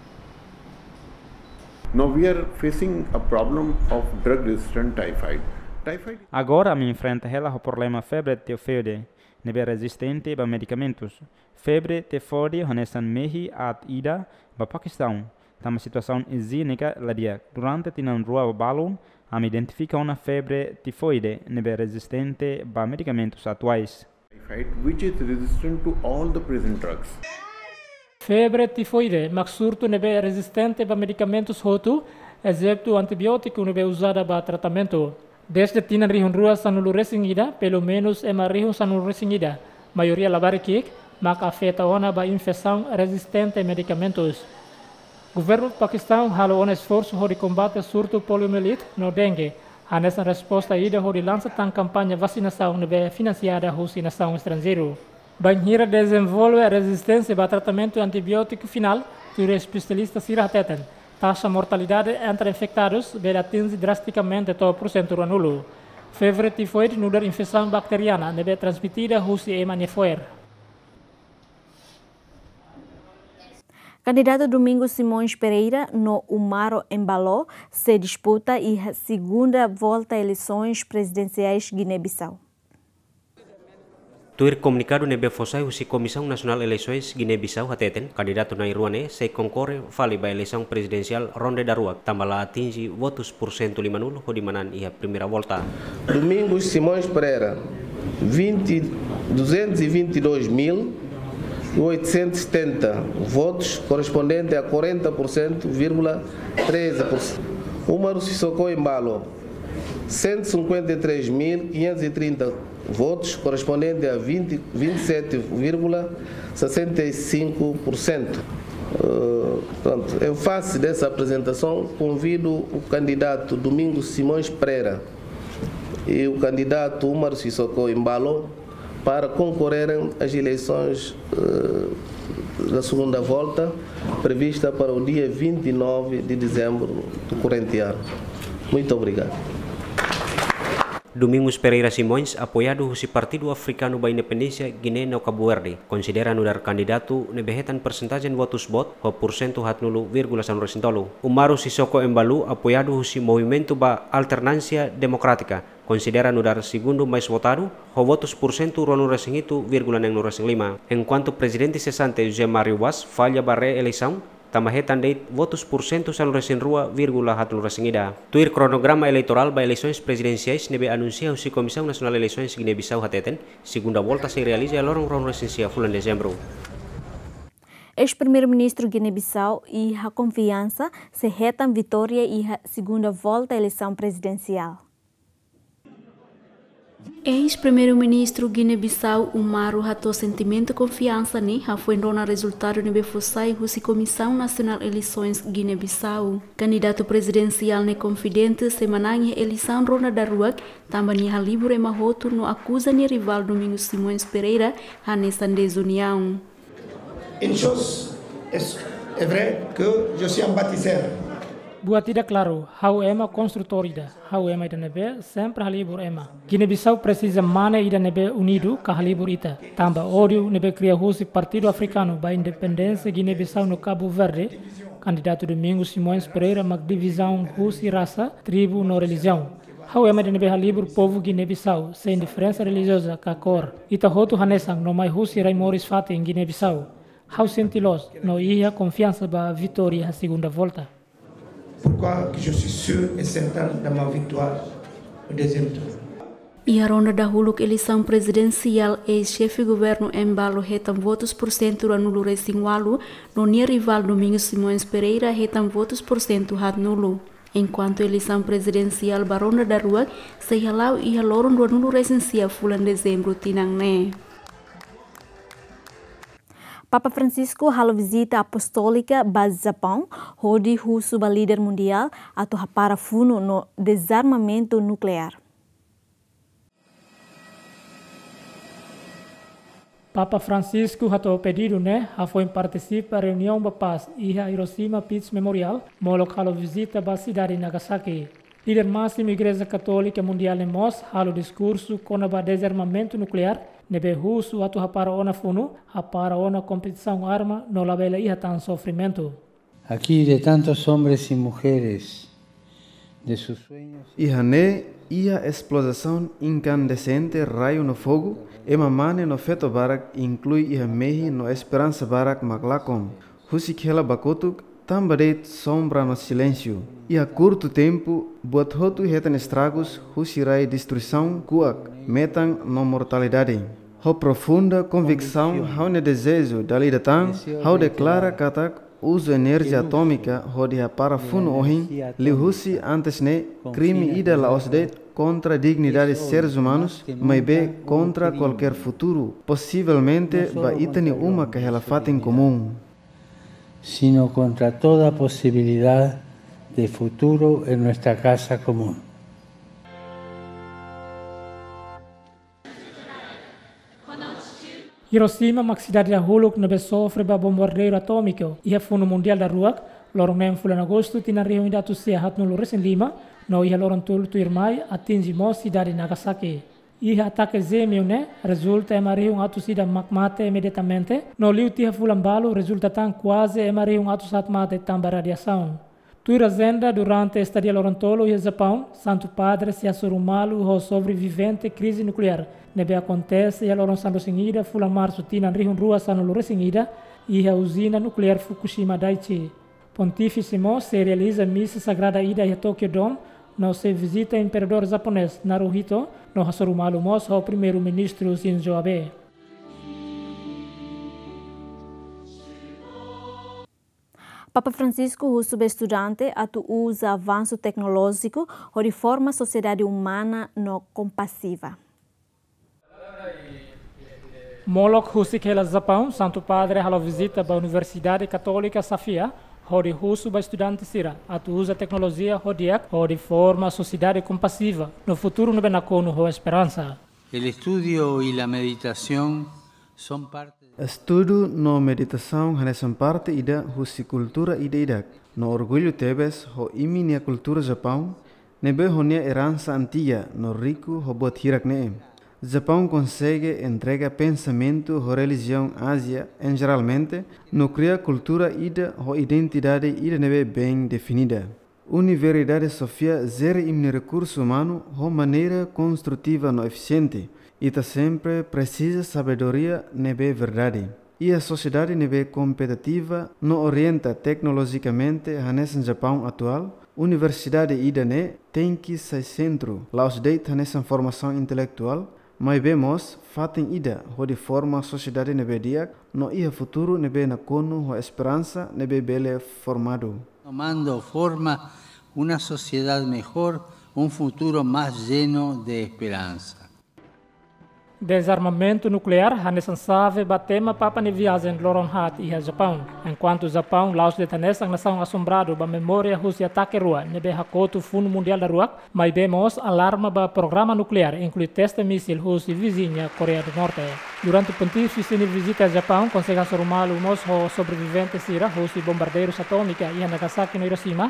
Now we are facing a problem of drug resistant typhoid. Typhoid Agora ami enfrenta hela ho problema febre tifoide, ne'ebé rezistente ba medikamentus. Febre tifoide hanesan mehi aat ida ba Pakistaun, tanba situasaun ijiénika la di'ak. Durante tinan rua ba balun, ami identifika ona febre tifoide ne'ebé rezistente ba medikamentus atuais. typhoid, which is resistant to all the present drugs. Febre tifoide mak surtu ne'ebé rezistente ba medikamentus hotu, ezetu antibiótiku ne'ebé uzada ba tratamentu. Dezde tinan rihun rua sanulu-resin-ida, pelumenus ema rihun sanulu-resin-ida, maioria labarik ki'ik, mak afeta ona ba infesaun rezistente medikamentus. Governu Pakistaun halo ona esforsu hodi kombate surtu poliomielite no dengue, hanesan resposta ida hodi lansa tan kampaña vasinasaun ne'ebé finansiada husi nasaun estranjeiru. Bainhira dezenvolve rezisténsia ba tratamentu antibiótiku finál, tuir espesialista sira hateten, taxa mortalidade entre infektadus bele atinje drastikamente to'o porsentu ruanulu. Febre tifoide nu'udar infesaun bakteriana ne'ebé transmitida husi ema nia fo'er. Kandidatu Domingos Simões Pereira no Umaro Embalo sei disputa iha segunda volta eleisoens prezidensiais Giné-Bisau. Tuir komunikadu ne'ebé fó sai husi Komisaun Nasionál Eleisoens Giné-Bisau hateten, kandidatu na'in-rua ne'e sei konkorre fali ba eleisaun prezidensiál ronde daruak, tanba la atinje votus porsentu limanulu hodi manán iha primeira volta. Domingos Simões Pereira, vinte, duzentos e vinte e dois mil oitocentos e setenta votos, correspondente a quarenta por cento, vírgula treze por cento. Umaru Sissoco Embalo, cento e cinquenta e três mil quinhentos e trinta votos, correspondente a vinte, vinte e sete vírgula sessenta e cinco por cento. Eh, pronto, em face dessa apresentação, convido o candidato Domingos Simões Pereira e o candidato Umaru Sissoco Embalo para concorrerem às eleições, eh, da segunda volta, prevista para o dia vinte e nove de dezembro do corrente ano. Muito obrigado. Domingos Pereira Simões, apoiadu husi Partidu Afrikanu ba Independénsia Giné no Kabu Verde, konsidera nu'udar kandidatu ne'ebé hetan persentajen votus boot ho porsentu haatnulu vírgula sanulu-resin-tolu. Umaru Sissoco Embalo, apoiadu husi Movimentu ba Alternánsia Demokrátika, konsidera nu'udar segundu mais votadu ho votus porsentu ruanulu-resin-hitu vírgula neenulu-resin-lima. Enkuantu Prezidente sesante José Mário Vaz falla ba reeleisaun, tanba hetan de'it votus porsentu sanulu-resin-rua vírgula haatnulu-resin-ida. Tuir kronograma eleitorál ba eleisoens prezidensiais ne'ebé anunsia husi Komisaun Nasionál Eleisoens Giné-Bisau hateten, segunda volta sei realiza loron ruanulu-resin-sia fulan Dezembru. Eis-Primeiru-Ministru Giné-Bisau iha konfiansa sei hetan vitória iha segunda volta eleisaun prezidensiál. Eis-Primeiru-Ministru Giné-Bisau Umaru hato'o sentimentu konfiansa ne'e hafoin rona rezultadu ne'ebé fó sai husi Komisaun Nasionál Eleisoens Giné-Bisau. Kandidatu prezidensiál ne'e konfidente sei manán iha eleisaun ronda daruak, tanba nia halibur ema hotu no akuza nia rivál Domingos Simões Pereira hanesan dezuniaun. Inchos es C'est vrai que je suis un bâtisseur. Buat ida klaru, ha'u ema konstrutór ida, ha'u ema ida ne'ebé sempre halibur ema. Guiné-Bissau presiza mane ida ne'ebé unidu ka halibur ita. Tanba ódiu ne'ebé kria husi Partidu Afrikanu ba Independénsia Guiné-Bissau no Kabu Verde, kandidatu Domingos Simões Pereira mak divizaun husi rasa, tribu no relijiaun. Ha'u ema ida ne'ebé halibur povu Guiné-Bissau, sein diferensa relijioza ka kór. Ita hotu hanesan no mai husi rai moris fatin Guiné-Bissau. Ha'u sente loos no iha konfiansa ba vitória iha segunda volta. Pourquoi que je suis sûr et certain de ma victoire au deuxième tour? Iha ronda dahuluk eleisaun prezidensiál, eis-xefe governu Embalo hetan votus pursentu ruanulu-resin-ualu, no nia rivál Domingos Simões Pereira hetan votus pursentu haatnulu. Enkuantu eleisaun prezidensiál ba ronda daruak sei hala'o iha loron ruanulu-resin-sia fulan Dezembru tinan ne'e. Papa Francisco halo vizita apostólika ba Japaun, hodi husu ba líder mundiál atu hapara funu no dezarmamentu nukleár. Papa Francisco hato'o pedidu ne'e hafoin partisipa reuniaun ba pás iha Hiroshima Peace Memorial, molok halo vizita ba sidade Nagasaki. Líder másimu Igreja Katólika Mundiál ne'e mós halo diskursu kona-ba dezarmamentu nukleár, ne'ebé husu atu hapara ona funu, hapara ona kompetisaun arma no labele iha tan sofrimentu. Aquí de tantos hombres y mujeres, de sus sueños. Iha ne'e, iha esplozasaun inkandesente, raiu no fogu, ema mane no feto barak, inklui iha mehi no esperansa barak mak lakon. Husik hela ba kotuk, tanba de'it sombra no silénsiu. Iha kurtu tempu, buat hotu hetan estragus, husi rai destruisaun, kuak, metan no mortalidade. Ho profunda konviksaun, ha'u-nia dezeju dala ida tan, ha'u deklara katak uza enerjia atómika hodi hapara funu ohin, liuhusi antes ne'e, krime ida la'ós de'it kontra dignidade seres umanus, maibé kontra kualkér futuru, posivelmente ba ita-nia uma ka hela fatin komún. Sino contra toda posibilidad de futuro en nuestra casa común. Hiroshima mak sidade dahuluk ne'ebé sofre ba bombardeiru atómiku iha funu mundiál daruak, loron neen fulan Agostu tinan rihun ida atus sia haatnulu-resin-lima, no iha loron tolu tuirmai atinje mós sidade Nagasaki. Iha atake jémiu ne'e rezulta ema rihun atus ida mak mate imediatamente, no liu tiha fulan balu rezulta tan kuaze ema rihun atus haat mate tanba radiasaun. Tuir ajenda, durante estadia loron tolu iha Japaun, Santu Padre sei hasoru malu ho sobrevivente krize nukleár ne'ebé akontese iha loron sanulu-resin-ida fulan Marsu tinan rihun rua sanulu-resin-ida, iha uzina nukleár Fukushima Daiichi. Pontífise mós sei realiza misa sagrada ida iha Tokyo Dome, no sei vizita Imperadór japonés Naruhito, no hasoru malu mós ho Primeiru-Ministru Shinzo Abe. Papa Francisco husu ba estudante atu uza avansu teknolójiku hodi forma sosiedade umana no kompasiva. Molok husik hela Japaun, Santu Padre halo vizita ba Universidade Katólika Sofia, hodi husu ba estudante sira atu uza teknolojia ho di'ak, hodi forma sosiedade kompasiva no futuru ne'ebé nakonu ho esperansa. El estudio y la meditación son parte. Estudu no meditasaun hanesan parte ida husi kultura ida-idak, no orgullu tebes ho imi-nia kultura Japaun, ne'ebé ho nia eransa antiga no riku ho buat hirak-ne'e. Japaun konsege entrega pensamentu ho relijiaun Ázia, en jeralmente, no kria kultura ida ho identidade ida ne'ebé bem definida. Universidade Sofia jere imi-nia rekursu umanu ho maneira konstrutiva no efisiente. Ita sempre presiza sabedoria ne'ebé verdade. Iha sosiedade ne'ebé kompetitiva no orienta teknolojikamente hanesan Japaun atuál, universidade ida-ne'e tenke sai sentru, la'ós de'it hanesan formasaun intelektuál, maibé mós fatin ida hodi forma sosiedade ne'ebé di'ak no iha futuru ne'ebé nakonu ho esperansa ne'ebé bele formadu. Tomando forma una sociedad mejor, un futuro más lleno de esperanza. Dezarmamentu nukleár hanesan xave ba tema Papa nia viajen loron haat iha Japaun. Enkuantu Japaun la'ós de'it hanesan nasaun asombradu ba memória husi atake rua ne'ebé hakotu Funu Mundiál Daruak, maibé mós alarma ba programa nukleár, inklui testa mísil husi viziña Koreia do Norte. Durante Pontífise nia vizita Japaun, konsege hasoru malu mós ho sobrevivente sira husi bombardeirus atómika iha Nagasaki no Hiroshima,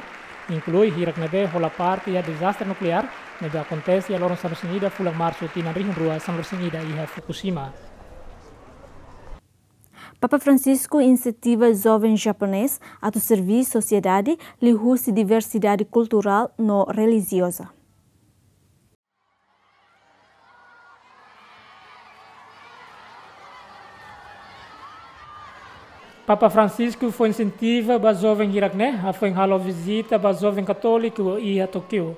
inklui hirak ne'ebé hola parte iha dezastre nukleár ne'ebé akontese iha loron sanulu-resin-ida fulan Marsu tinan rihun rua sanulu-resin-ida iha Fukushima. Papa Francisco insentiva joven japonés atu serví sosiedade liuhusi diversidade kulturál no relijioza. Papa Francisco fó insentiva ba joven hirak-ne'e hafoin halo vizita ba joven katóliku iha Tókiu.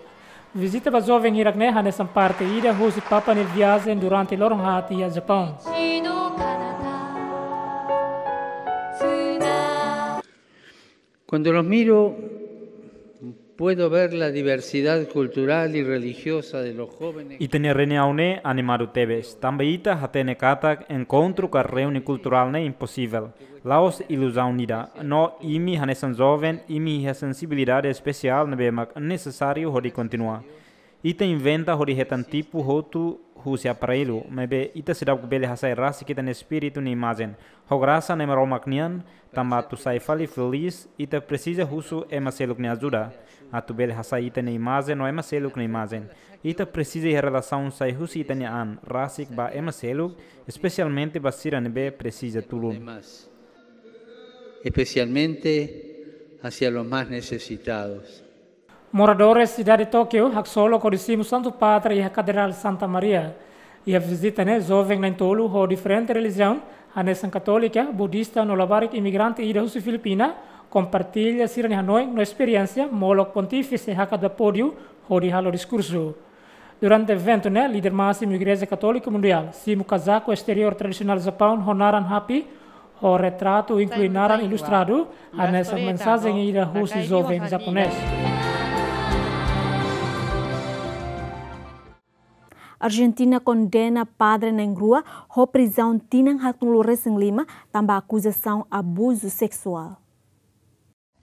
Vizita ba joven hirak-ne'e hanesan parte ida husi Papa nia viajen durante loron haat iha Japaun. Cuando los miro, puedo ver la diversidad cultural y religiosa de los jóvenes. Ita-nia reuniaun ne'e animadu tebes, tanba ita hatene katak enkontru ka reuniaun kulturál ne'e imposivel, la'ós iluzaun ida. No imi hanesan joven, imi iha sensibilidade espesiál ne'ebé mak nesesáriu hodi kontinua. Ita inventa hodi hetan tipu hotu husi aparellu, maibé ita seidauk bele hasai rasik ita-nia espíritu nia imajen. Ho grasa Nai Maromak nian, tanba atu sai fali felís, ita presiza husu ema seluk nia ajuda. Atu bele hasai ita-nia imajen no ema seluk nia imajen, ita presiza iha relasaun sai husi ita-nia an rasik ba ema seluk, espesialmente ba sira ne'ebé presiza tulun. Especialmente hacia los más necesitados. Moradores sidade Tókiu haksolok hodi simu Santu Padre iha Katedrál Santa Maria. Iha vizita ne'e, joven na'in-tolu ho diferente relijiaun, hanesan katólika, budista no labarik imigrante ida husi Filipina, kompartilla sira-nia hanoin no esperiénsia molok Pontífise hakat ba pódiu hodi halo diskursu. Durante eventu ne'e, líder másimu Igreja Katólika Mundiál simu kazaku esteriór tradisionál Japaun ho naran Happy, ho retratu inklui naran ilustradu, hanesan mensajen ida husi joven japonés. Arjentina kondena padre na'in-rua ho prizaun tinan haatnulu-resin-lima tanba akuzasaun abuzu seksuál.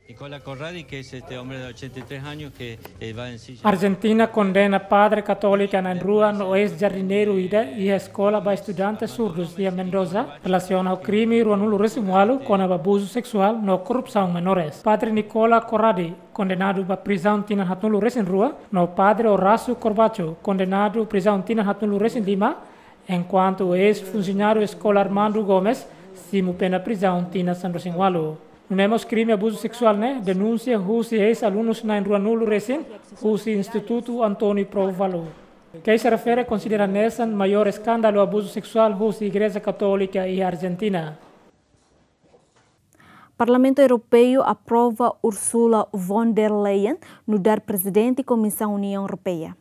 Nicola Corradi, que es este hombre de ochenta y tres años que, eh, va en silla. Arjentina kondena padre katólika na'in-rua no eis-jardineiru ida iha eskola ba estudante surdus iha Mendoza, relasiona ho krime ruanulu-resin-ualu kona-ba abuzu seksuál no korrupsaun menores. Padre Nicola Corradi, kondenadu ba prizaun tinan haatnulu-resin-rua, no padre Horácio Corbacho, kondenadu prizaun tinan haatnulu-resin-lima, enkuantu eis-funsionáriu eskola Armando Gomes simu pena prizaun tinan sanulu-resin-ualu. Nune'e mós krime abuzu seksuál ne'e denunsia husi eis-alunus na'in-ruanulu-resin husi Institutu António Provalu. Keixa refere konsidera hanesan maiór eskándalu abuzu seksuál husi Igreja Katólika iha Arjentina. Parlamentu Europeu aprova Ursula von der Leyen nu'udar Prezidente Komisaun Uniaun Europeia.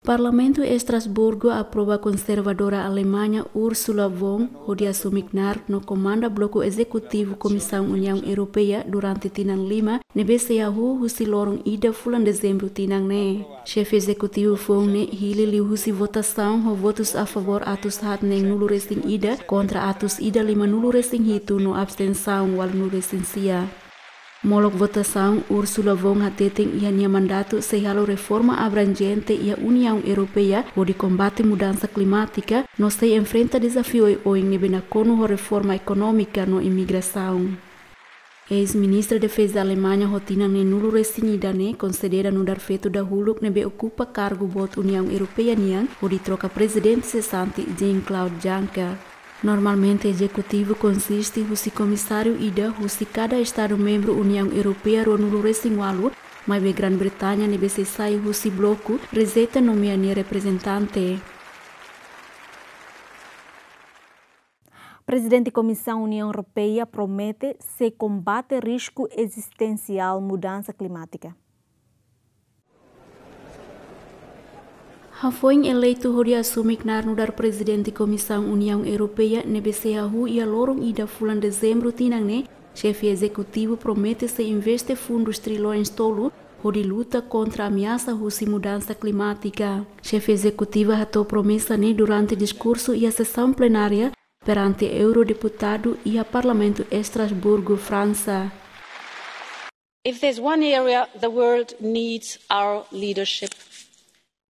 Parlamentu Estrasburgu aprova konservadora Alemaña Ursula von hodi asume knaar no komanda bloku ezekutivu Komisaun Uniaun Europeia durante tinan lima, ne'ebé sei hahú husi loron ida fulan Dezembru tinan ne'e. Xefe ezekutivu foun ne'e hili liuhusi votasaun ho votus a favór atus haat neenulu-resin-ida kontra atus ida limanulu-resin-hitu no abstensaun ualunulu-resin-sia. Molok votasaun, Ursula von hateten iha nia mandatu sei halo reforma abranjente iha Uniaun Europeia hodi kombate mudansa klimátika no sei enfrenta dezafiu oioin ne'ebé nakonu ho reforma ekonómika no imigrasaun. Eis-ministra Defeza Alemaña ho tinan neenulu-resin-ida ne'e konsidera nu'udar feto dahuluk ne'ebé okupa kargu boot Uniaun Europeia nian hodi troka prezidente sesante Jean-Claude Juncker. Normalmente ezekutivu konsiste husi komisáriu ida husi kada estadu membru Uniaun Europeia ruanulu-resin-ualu, maibé Grã-Bretaña ne'ebé sei sai husi bloku rejeita nomeia nia reprezentante. Prezidente Komisaun Uniaun Europeia promete sei kombate risku ezistensiál mudansa klimátika. Hafoin eleitu hodi asume knaar nu'udar Prezidente Komisaun Uniaun Europeia ne'ebé sei hahú iha loron ida fulan Dezembru tinan ne'e, xefe ezekutivu promete sei investe fundus triloens tolu hodi luta kontra ameasa husi mudansa klimátika. Xefe ezekutiva hato'o promesa ne'e durante diskursu iha sesaun plenária perante eurodeputadu iha Parlamentu Estrasburgu, Fransa. If there's one area the world needs our leadership,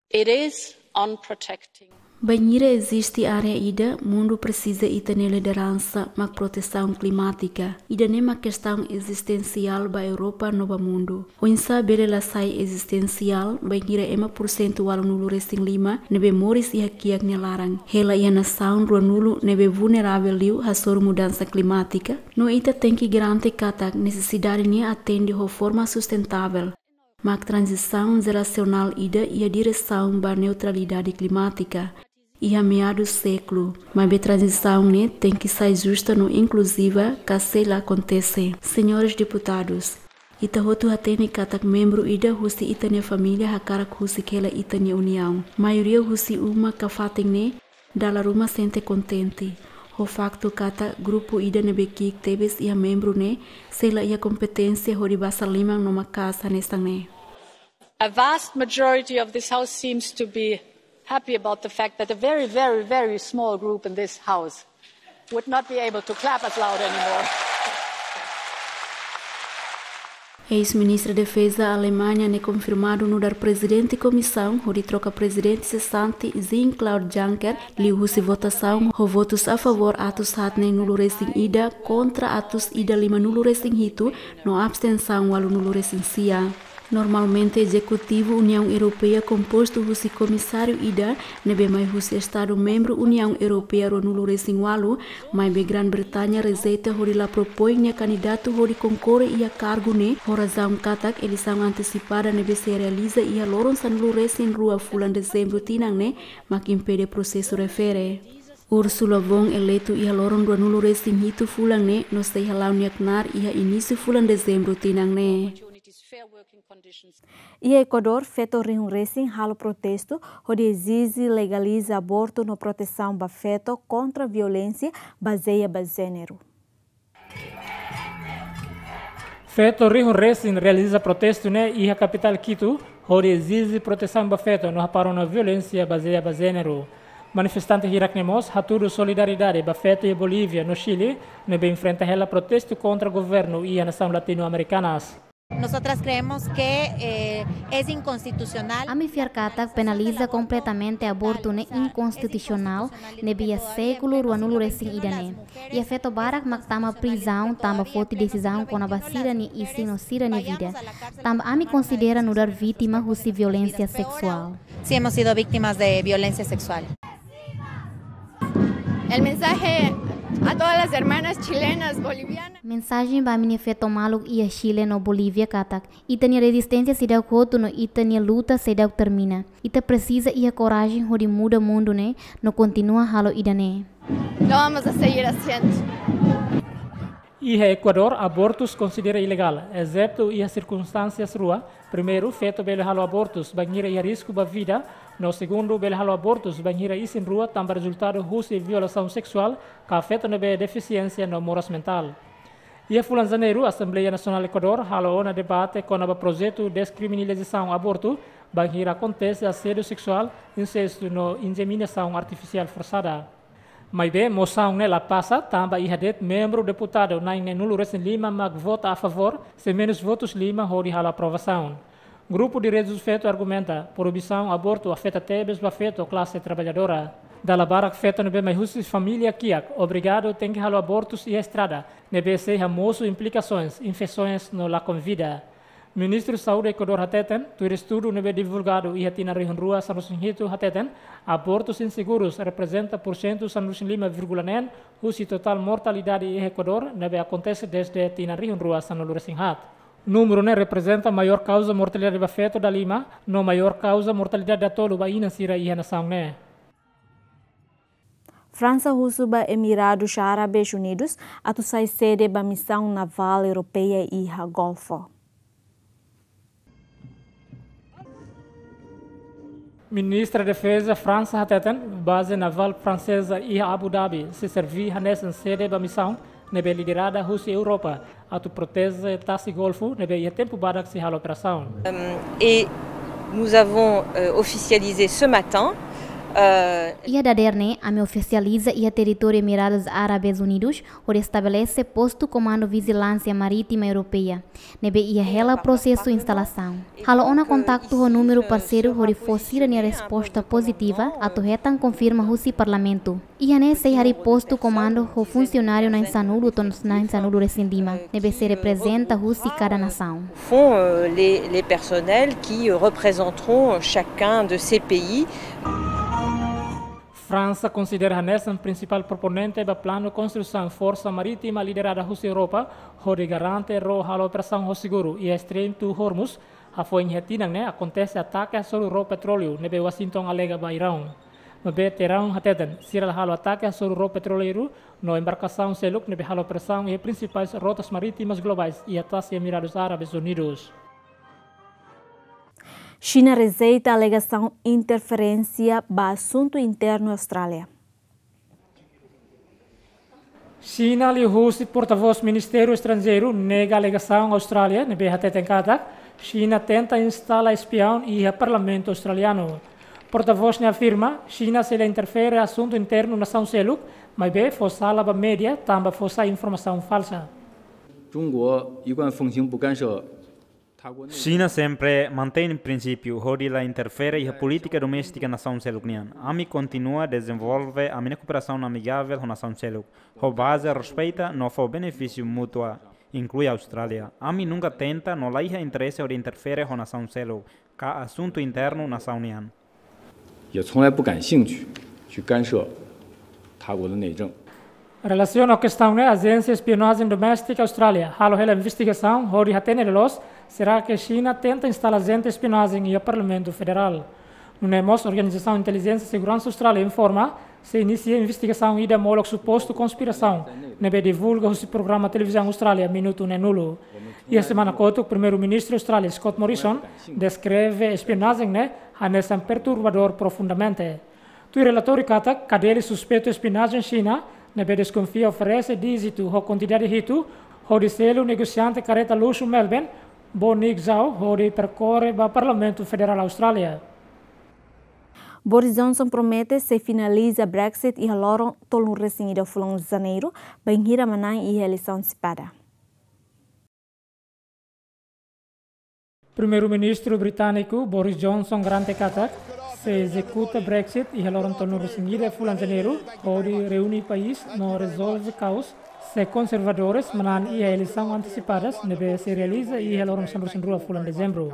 it is on protecting. Bainhira eziste área ida mundu presiza ita-nia lideransa, mak protesaun klimátika. Ida-ne'e mak kestaun ezistensiál ba Europa no ba mundu. Oinsá bele la sai ezistensiál bainhira ema pursentu ualunulu-resin-lima ne'ebé moris iha kiak nia laran, hela iha nasaun ruanulu ne'ebé vulneravel liu hasoru mudansa klimátika? No ita tenke garante katak nesesidade ne'e atende ho forma sustentavel, mak tranzisaun jerasionál ida iha diresaun ba neutralidade klimátika iha meadu sékulu. Maibé tranzisaun ne'e tenke sai justa no inkluziva, ka sei la akontese. Señores deputadus, ita hotu hatene katak membru ida husi ita-nia família hakarak husik hela ita-nia uniaun. Maioria husi uma ka fatin ne'e dala ruma sente kontente ho faktu katak grupu ida ne'ebé ki'ik tebes iha membru ne'e sei la iha kompeténsia hodi basa liman no maka'as hanesan ne'e. A vast majority of this House seems to be happy about the fact that a very, very, very small group in this House would not be able to clap as loud anymore. Eis-Ministra Defeza Alemanha ne'e konfirmadu nu'udar Prezidente Komisaun hodi troka Prezidente sesante Jean-Claude Juncker liuhusi votasaun ho votus a favór atus haat neen-nulu-resin-ida kontra atus ida lima-nulu-resin-hitu no abstensaun ualu-nulu-resin-sia. Normalmente ezekutivu Uniaun Europeia kompostu husi komisáriu ida ne'ebé mai husi Estadu membru Uniaun Europeia ruanulu-resin-ualu, maibé Grã-Bretaña rejeita hodi la propoin nia kandidatu hodi konkorre iha kargu ne'e ho razaun katak eleisaun antesipada ne'ebé sei realiza iha loron sanulu-resin-rua fulan Dezembru tinan ne'e mak impede prosesu refere. Ursula von eleitu iha loron ruanulu-resin-hitu fulan ne'e no sei hala'o nia knaar iha inísiu fulan Dezembru tinan ne'e. Iha Ekuadór, feto rihun resin halo protestu hodi ezije legaliza abortu no protesaun ba feto kontra violénsia bazeia ba jéneru. Feto rihun resin realiza protestu ne'e iha kapitál Quito, hodi ezije protesaun ba feto no hapara ona violénsia bazeia ba jéneru. Manifestante hirak ne'e mós hatudu solidariedade ba feto iha Bolívia no Xile, ne'ebé enfrenta hela protestu kontra governu iha nasaun latino-amerikanas. Nosotras creemos que, eh, es inconstitucional. Ami fiar katak penaliza kompletamente abortu ne'e inkonstitusionál, ne'ebé iha sékulu ruanulu-resin-ida ne'e. Iha feto barak mak tama prizaun tanba foti desizaun kona-ba sira-nia isin no sira-nia vida. Tanba ami konsidera nu'udar vítima husi violénsia seksuál. Sí, hemos sido víctimas de violencia sexual. El mensaje a todas las hermanas chilenas, bolivianas. Mensajen ba ami-nia feto maluk iha Xile no Bolívia katak ita-nia rezisténsia seidauk hotu no ita-nia luta seidauk termina. Ita presiza iha korajen hodi muda mundu ne'e no kontinua halo ida-ne'e. Lo vamos a seguir haciendo. Iha Ekuadór, abortus konsidera ilegál, exetu iha sirkunstánsias rua. Primeiru, feto bele halo abortus bainhira iha risku ba vida, no segundu, bele halo abortus bainhira isin rua tanba rezultadu husi violasaun seksuál, ka feto ne'ebé defisiénsia no moras mentál. Iha fulan Janeiru, Asembleia Nasionál Ekuadór halo ona debate kona-ba projetu deskriminalizasaun abortu, bainhira akontese asédiu seksuál, insestu no injeminasaun artifisiál forsada. Maibé, mosaun ne'e la pasa, tanba iha de'it membru deputadu na'in neen-nulu-resin-lima mak vota a favór, sei menus votus lima hodi halo aprovasaun. Grupu direitus feto argumenta, proibisaun abortu afeta tebes ba feto klase traballadora. Dala barak feto ne'ebé mai husi família kiak, obrigadu tenke halo abortus iha estrada, ne'ebé sei hamosu implikasoens, infesoens no lakon vida. Ministru Saúde Ekuadór hateten, tuir estudu ne'ebé divulgadu iha tinan rihun rua sanulu-resin-hitu hateten, abortus insegurus reprezenta pursentu sanulu-resin-lima vírgula neen husi totál mortalidade iha Ekuadór ne'ebé akontese dezde tinan rihun rua sanulu-resin-haat. Númeru ne'e reprezenta maiór kauza mortalidade ba feto dalima, no maiór kauza mortalidade datoluk ba inan sira iha nasaun ne'e. Fransa husu ba Emiradus Árabes Unidus atu sai sede ba misaun navál europeia iha Golfu. Ministra Defeza Fransa hateten, baze navál franseza iha Abu Dhabi sei serví hanesan sede ba misaun, ne'ebé liderada husi Europa, atu proteje tasi Golfu ne'ebé iha tempu badak sei halo operasaun. Et nous avons euh, officialisé ce matin euh, Iha dadeer ne'e, ami ofisializa iha territóriu Emirados Árabes Unidos, hodi estabelese postu komandu vijilánsia marítima europeia, ne'ebé iha hela prosesu instalasaun. Halo ona kontaktu ho númeru parseiru hodi fó sira-nia resposta pozitiva, atu hetan konfirma husi Parlamentu. Iha ne'e sei harii postu komandu ho funsionáriu na'in sanulu to'o na'in sanulu-resin-lima, ne'ebé sei reprezenta husi kada nasaun. Font euh, les, les personnels qui euh, représenteront chacun de ces pays. Fransa konsidera hanesan prinsipál proponente ba planu konstrusaun forsa marítima liderada husi Europa, hodi garante ró halo operasaun ho seguru iha Estreitu Hormuz. Hafoin iha tinan ne'e akontese atake hasoru ró petróleu ne'ebé Washington alega ba Iraun. Maibé Teeraun hateten, sira la halo atake hasoru ró petroleiru no embarkasaun seluk ne'ebé halo operasaun iha prinsipais rotas marítimas globais iha tasi Emirados Árabes Unidos. Xina rejeita alegasaun interferénsia ba asuntu internu Austrália. Xina liuhusi portavós Ministériu Estranjeiru nega alegasaun Austrália ne'ebé hateten katak Xina tenta instala espiaun iha Parlamentu Australianu. Portavós ne'e afirma, Xina sei la interfere asuntu internu nasaun seluk, maibé fó sala ba média tanba fó sai informasaun falsa. 中国一贯奉行不干涉 Xina sempre mantein prinsípiu hodi la interfere iha polítika doméstika nasaun seluk nian. Ami kontinua dezenvolve ami-nia kooperasaun amigavel ho nasaun seluk, ho baze respeita no fó benefísiu mútua, inklui Austrália. Ami nunka tenta no laiha interese hodi interfere ho nasaun seluk ka asuntu internu nasaun nian. 也从来不感兴趣去干涉他国的内政。 Relasiona ho kestaun ne'e, Ajénsia Espionajen Doméstika Austrália halo hela investigasaun hodi hatene loloos será que Xina tenta instala ajente espionajen iha Parlamentu Federál. Nune'e mós Organizasaun Intelijénsia Seguransa Austrália informa sei inisia investigasaun ida molok supostu konspirasaun ne'ebé divulga husi programa televizaun Austrália Minutu neenulu. Iha semana kotuk, Primeiru-Ministru Austrália Scott Morrison deskreve espionajen ne'e hanesan perturbadór profundamente. Tuir relatóriu katak, kadeli suspeitu espionajen Xina ne'ebé deskonfia oferese díjitu ho kuantidade hitu hodi selu negosiante karreta luxu Melbourne, Bo Nick Zhao, hodi perkorre ba Parlamentu Federál Austrália. Boris Johnson promete sei finaliza Brexit iha loron tolunulu-resin-ida fulan Janeiru, bainhira manán iha eleisaun antesipada. Primeiru-Ministru britániku Boris Johnson garante katak sei ezekuta Brexit iha loron tolunulu-resin-ida fulan Janeiru, hodi reúne país no rezolve kaos, se konservadores manán iha eleisaun antesipadas ne'ebé sei realiza iha loron sanulu-resin-rua fulan Dezembru.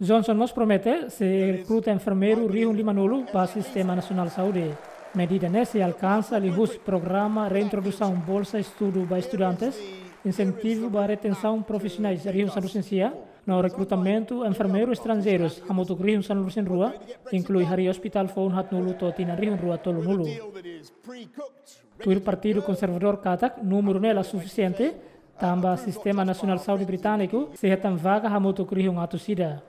Johnson mós promete sei rekruta enfermeiru rihun limanulu ba sistema nasionál saúde. Medida ne'e sei alkansa liuhusi programa reintrodusaun bolsa estudu ba estudantes, insentivu ba retensaun profisionais rihun sanulu-resin-sia, no rekrutamentu enfermeiru estranjeirus hamutuk rihun sanulu-resin-rua, inklui harii ospitál foun haatnulu to'o tinan rihun rua tolunulu. Tuir Partidu Konservadór katak númeru ne'e la sufisiente, tanba sistema nasionál saúde britániku sei hetan vaga hamutuk rihun atus ida.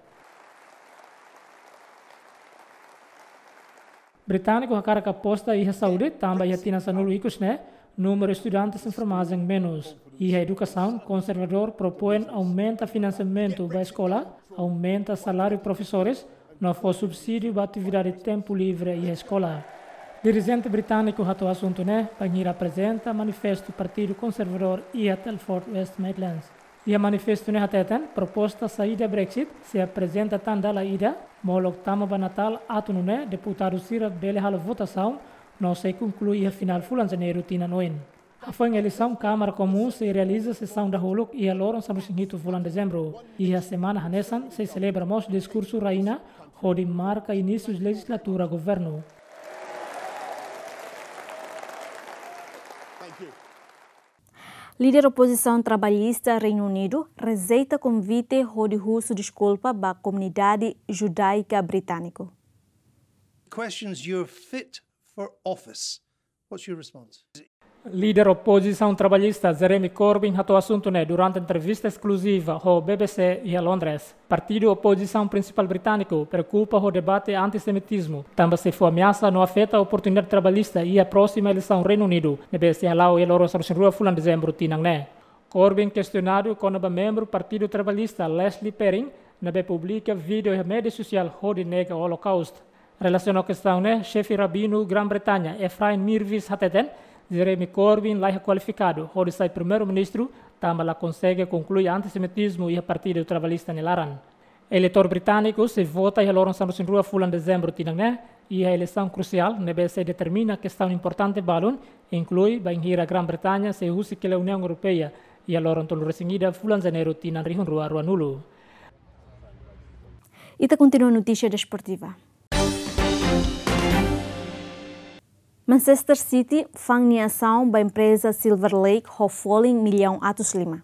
Britániku hakarak aposta iha saúde, tanba iha tinan sanulu ikus ne'e, númeru estudantes enfermajen menus. Iha edukasaun, konservadór propoin aumenta finansiamentu ba eskola, aumenta saláriu profesores, no fó subsídiu ba atividade tempu livre iha eskola. Dirijente britániku hato'o asuntu ne'e bainhira aprezenta manifestu Partidu Konservadór iha Telford West Midlands. Iha manifestu ne'e hateten, proposta saída Brexit sei aprezenta tan dala ida, molok tama ba Natál atu nune'e deputadu sira bele halo votasaun no sei konklui iha finál fulan Janeiru tinan oin. Hafoin eleisaun Kámara Komún sei realiza sesaun dahuluk iha loron sanulu-resin-hitu fulan Dezembru. Iha semana hanesan sei selebra mós diskursu Rainha hodi marka inísiu lejizlatura governu. Líder opozisaun trabalhista Reinu Unidu rejeita konvite hodi husu deskulpa ba komunidade judaika britániku. Questions your fit for office. What's your response? Líder opozisaun trabalhista Jeremy Corbyn hato'o asuntu ne'e durante entrevista eskluziva ho B B C iha Londres. Partidu opozisaun prinsipál britániku preokupa ho debate antisemitizmu, tanba sei fó ameasa no afeta oportunidade trabalhista iha prósima eleisaun Reinu Unidu, ne'ebé sei hala'o iha loron sanulu-resin-rua fulan Dezembru tinan ne'e. Corbyn kestionadu kona-ba membru Partidu Trabalhista Leslie Perrins, ne'ebé publika vídeo iha média sosiál hodi nega Holocaust. Relasiona ho kestaun ne'e, xefe rabinu Grã-Bretanya, Ephraim Mirvis hateten, Jeremy Corbyn laiha kualifikadu hodi sai primeiru-ministru, tanba la konsege konklui antisemitizmu iha Partidu Trabalhista nia laran. Eleitór britániku sei vota iha loron sanulu-resin-rua fulan Dezembru tinan ne'e, iha eleisaun krusiál ne'ebé sei determina kestaun importante balun, inklui bainhira Grã-Bretanya sei husik hela Uniaun Europeia iha loron tolu-resin-ida fulan Janeiru tinan rihun rua ruanulu. Ita kontinua notísia desportiva. Manchester City fa'an nia asaun ba empreza Silver Lake ho folin millaun atus lima.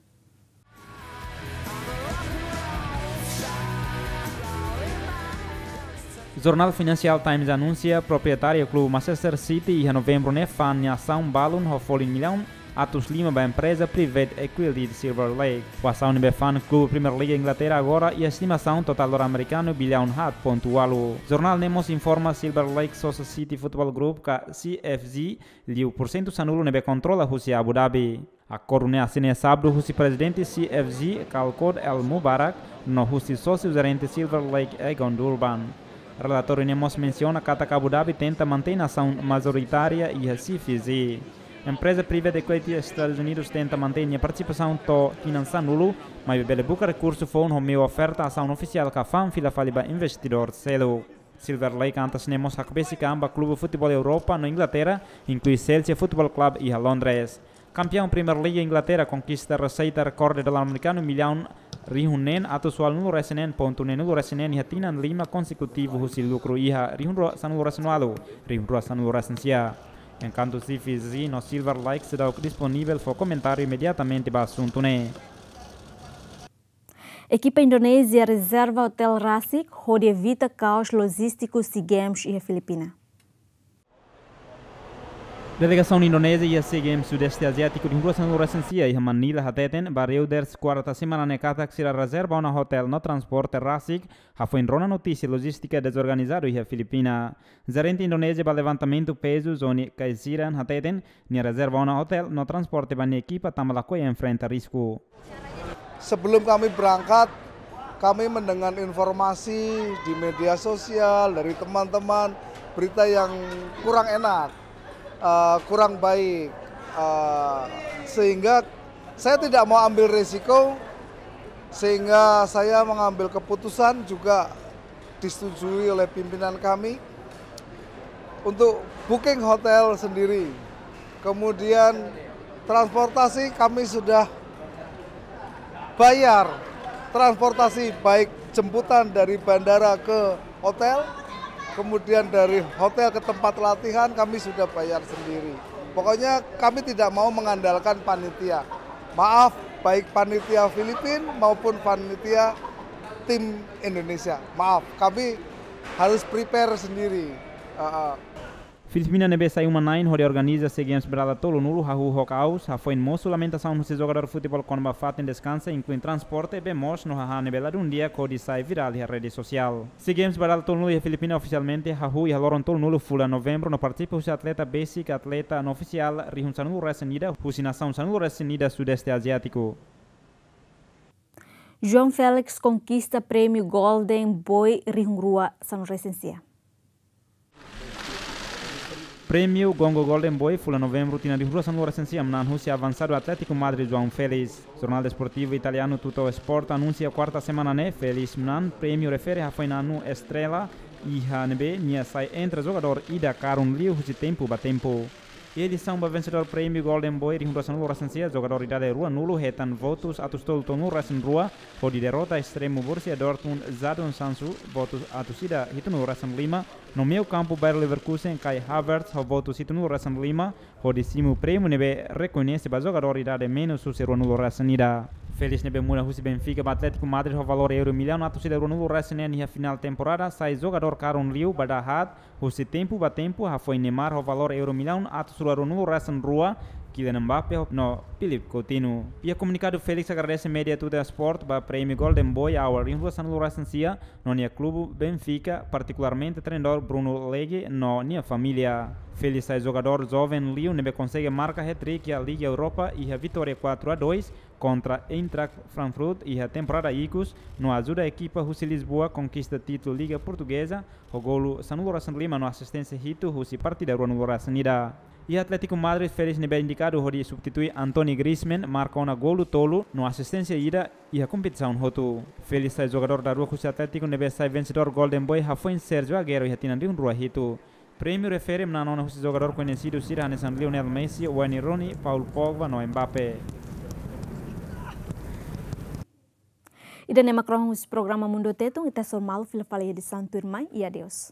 Jornál Financial Times anunsia proprietáriu klube Manchester City iha Novembru ne'e fa'an nia asaun balun ho folin millaun atus lima ba empreza private equity Silver Lake. Asaun ne'ebé fa'an klube Premier League Inglaterra agora iha estimasaun totál dolar amerikanu billaun haat pontu ualu. Jornál ne'e mós informa Silver Lake Social City Football Group ka C F G liu porsentu sanulu ne'ebé kontrola husi Abu Dhabi. Akordu ne'e asina iha sábadu husi prezidente C F G Khalkod Al Mubarak no husi sósiu jerente Silver Lake Egon Durban. Relatóriu ne'e mós mensiona katak Abu Dhabi tenta mantein asaun majoritária iha C F G. Empreza private equity Estadus Unidus tenta mantein nia partisipasaun to'o tinan sanulu, maibé bele buka rekursu foun ho meiu oferta asaun ofisiál ka fa'an fila fali ba investidór seluk. Silver Lake antes ne'e mós hakbesik an ba klube futeból Europa no Inglaterra, inklui Chelsea Football Club iha Londres. Kampiaun Premier League Inglaterra konkista reseita rekorde dolar amerikanu millaun rihun neen atus ualunulu-resin-neen pontu neenulu-resin-neen iha tinan lima konsekutivu husi lukru iha rihun rua sanulu-resin-ualu, rihun rua sanulu-resin-sia. Enkuantu C F G no Silver Lake seidauk disponivel fó komentáriu imediatamente ba asuntu ne'e. Ekipa Indonézia rezerva otél rasik hodi evita kaos lojístiku SEA Games iha Filipina. Delegasaun Indonézia iha SEA Games Sudeste Aziátiku rihun rua sanulu-resin-sia iha Manila hateten ba Reuters kuarta semana ne'e katak sira rezerva ona otél no transporte rasik, hafoin rona notísia lojístika dezorganizadu iha Filipina. Jerente Indonézia ba levantamentu pezu Zoni Kaiziran hateten, nia rezerva ona otél no transporte ba nia ekipa tanba lakohi enfrenta risku. Sebelum kami berangkat, kami mendengar informasi di media sosial dari teman-teman, berita yang kurang enak, eh, kurang baik, eh, sehingga saya tidak mau ambil resiko, sehingga saya mengambil keputusan juga disetujui oleh pimpinan kami untuk booking hotel sendiri. Kemudian transportasi kami sudah bayar, transportasi baik jemputan dari bandara ke hotel, kemudian dari hotel ke tempat latihan kami sudah bayar sendiri. Pokoknya kami tidak mau mengandalkan panitia. Maaf, baik panitia Filipin maupun panitia tim Indonesia. Maaf, kami harus prepare sendiri. Heeh. Filipina ne'ebé sai uma-na'in hodi organiza SEA Games ba dala tolunulu hahú ho kaos, hafoin mosu lamentasaun husi jogadór futeból kona-ba fatin deskansa, inklui transporte, bee moos no hahán ne'ebé ladún di'ak hodi sai virál iha rede sosiál. SEA Games ba dala tolunulu iha Filipina ofisialmente hahú iha loron tolunulu fulan Novembru no partisipa husi atleta besik, atleta no ofisiál rihun sanulu-resin-ida husi nasaun sanulu-resin-ida Sudeste Aziátiku. João Félix konkista prémiu Golden Boy rihun rua sanulu-resin-sia. Prémiu Gongo Golden Boy fulan Novembru tinan rihun rua sanulu-resin-sia manán husi avansadu Atlético Madrid João Félix. Jornál desportivu italianu Tuttosport anunsia kuarta semana ne'e Félix manán prémiu refere hafoin anu estrela iha ne'ebé nia sai entre jogadór ida karun liu husi tempu ba tempu. Iha edisaun ba vensedór prémiu Golden Boy rihun rua sanulu-resin-sia, jogadór idade ruanulu hetan votus atus tolu tolunulu-resin-rua, hodi derrota estremu Borussia Dortmund Jadon Sancho votus atus ida hitunulu-resin-lima, no meiu kampu Bayer Leverkusen Kai Havertz ho votus hitunulu-resin-lima, hodi simu prémiu ne'ebé rekoñese ba jogadór idade menus husi ruanulu-resin-ida. Félix ne'ebé muda husi Benfica ba Atlético Madrid ho valór euro millaun atus ida ruanulu-resin-neen iha finál temporada, sai jogadór karun liu ba dahaat, husi tempu ba tempu, hafoin Neymar ho valór euro millaun atus rua ruanulu-resin-rua, Kylian Mbappé no Philippe Coutinho. Iha komunikadu, Felix agradese média Tuttosport ba prémiu Golden Boy Award rihun rua sanulu-resin-sia no nia klube Benfica, partikularmente treinadór Bruno Lage no nia família. Felix sai jogadór joven liu ne'ebé konsege marka hat-trick iha Liga Europa iha vitória quatro a dois kontra Eintracht Frankfurt iha temporada ikus, no ajuda ekipa husi Lisboa konkista títulu Liga Portugeza ho golu sanulu-resin-lima no asisténsia hitu husi partida ruanulu-resin-ida. Iha Atlético Madrid, Felix ne'ebé indikadu hodi substitui Antoine Griezmann marka ona golu tolu no asisténsia ida iha kompetisaun hotu. Felix sai jogadór daruak husi Atlético ne'ebé sai vensedór Golden Boy hafoin Sergio Agüero iha tinan rihun rua hitu. Prémiu refere manán ona husi jogadór koñesidu sira hanesan Lionel Messi, Wayne Rooney, Paul Pogba no Mbappé. Ida-ne'e mak rohan husi programa Mundu Tetun, ita sei hasoru malu fila fali iha edisaun tuirmai, i adeus.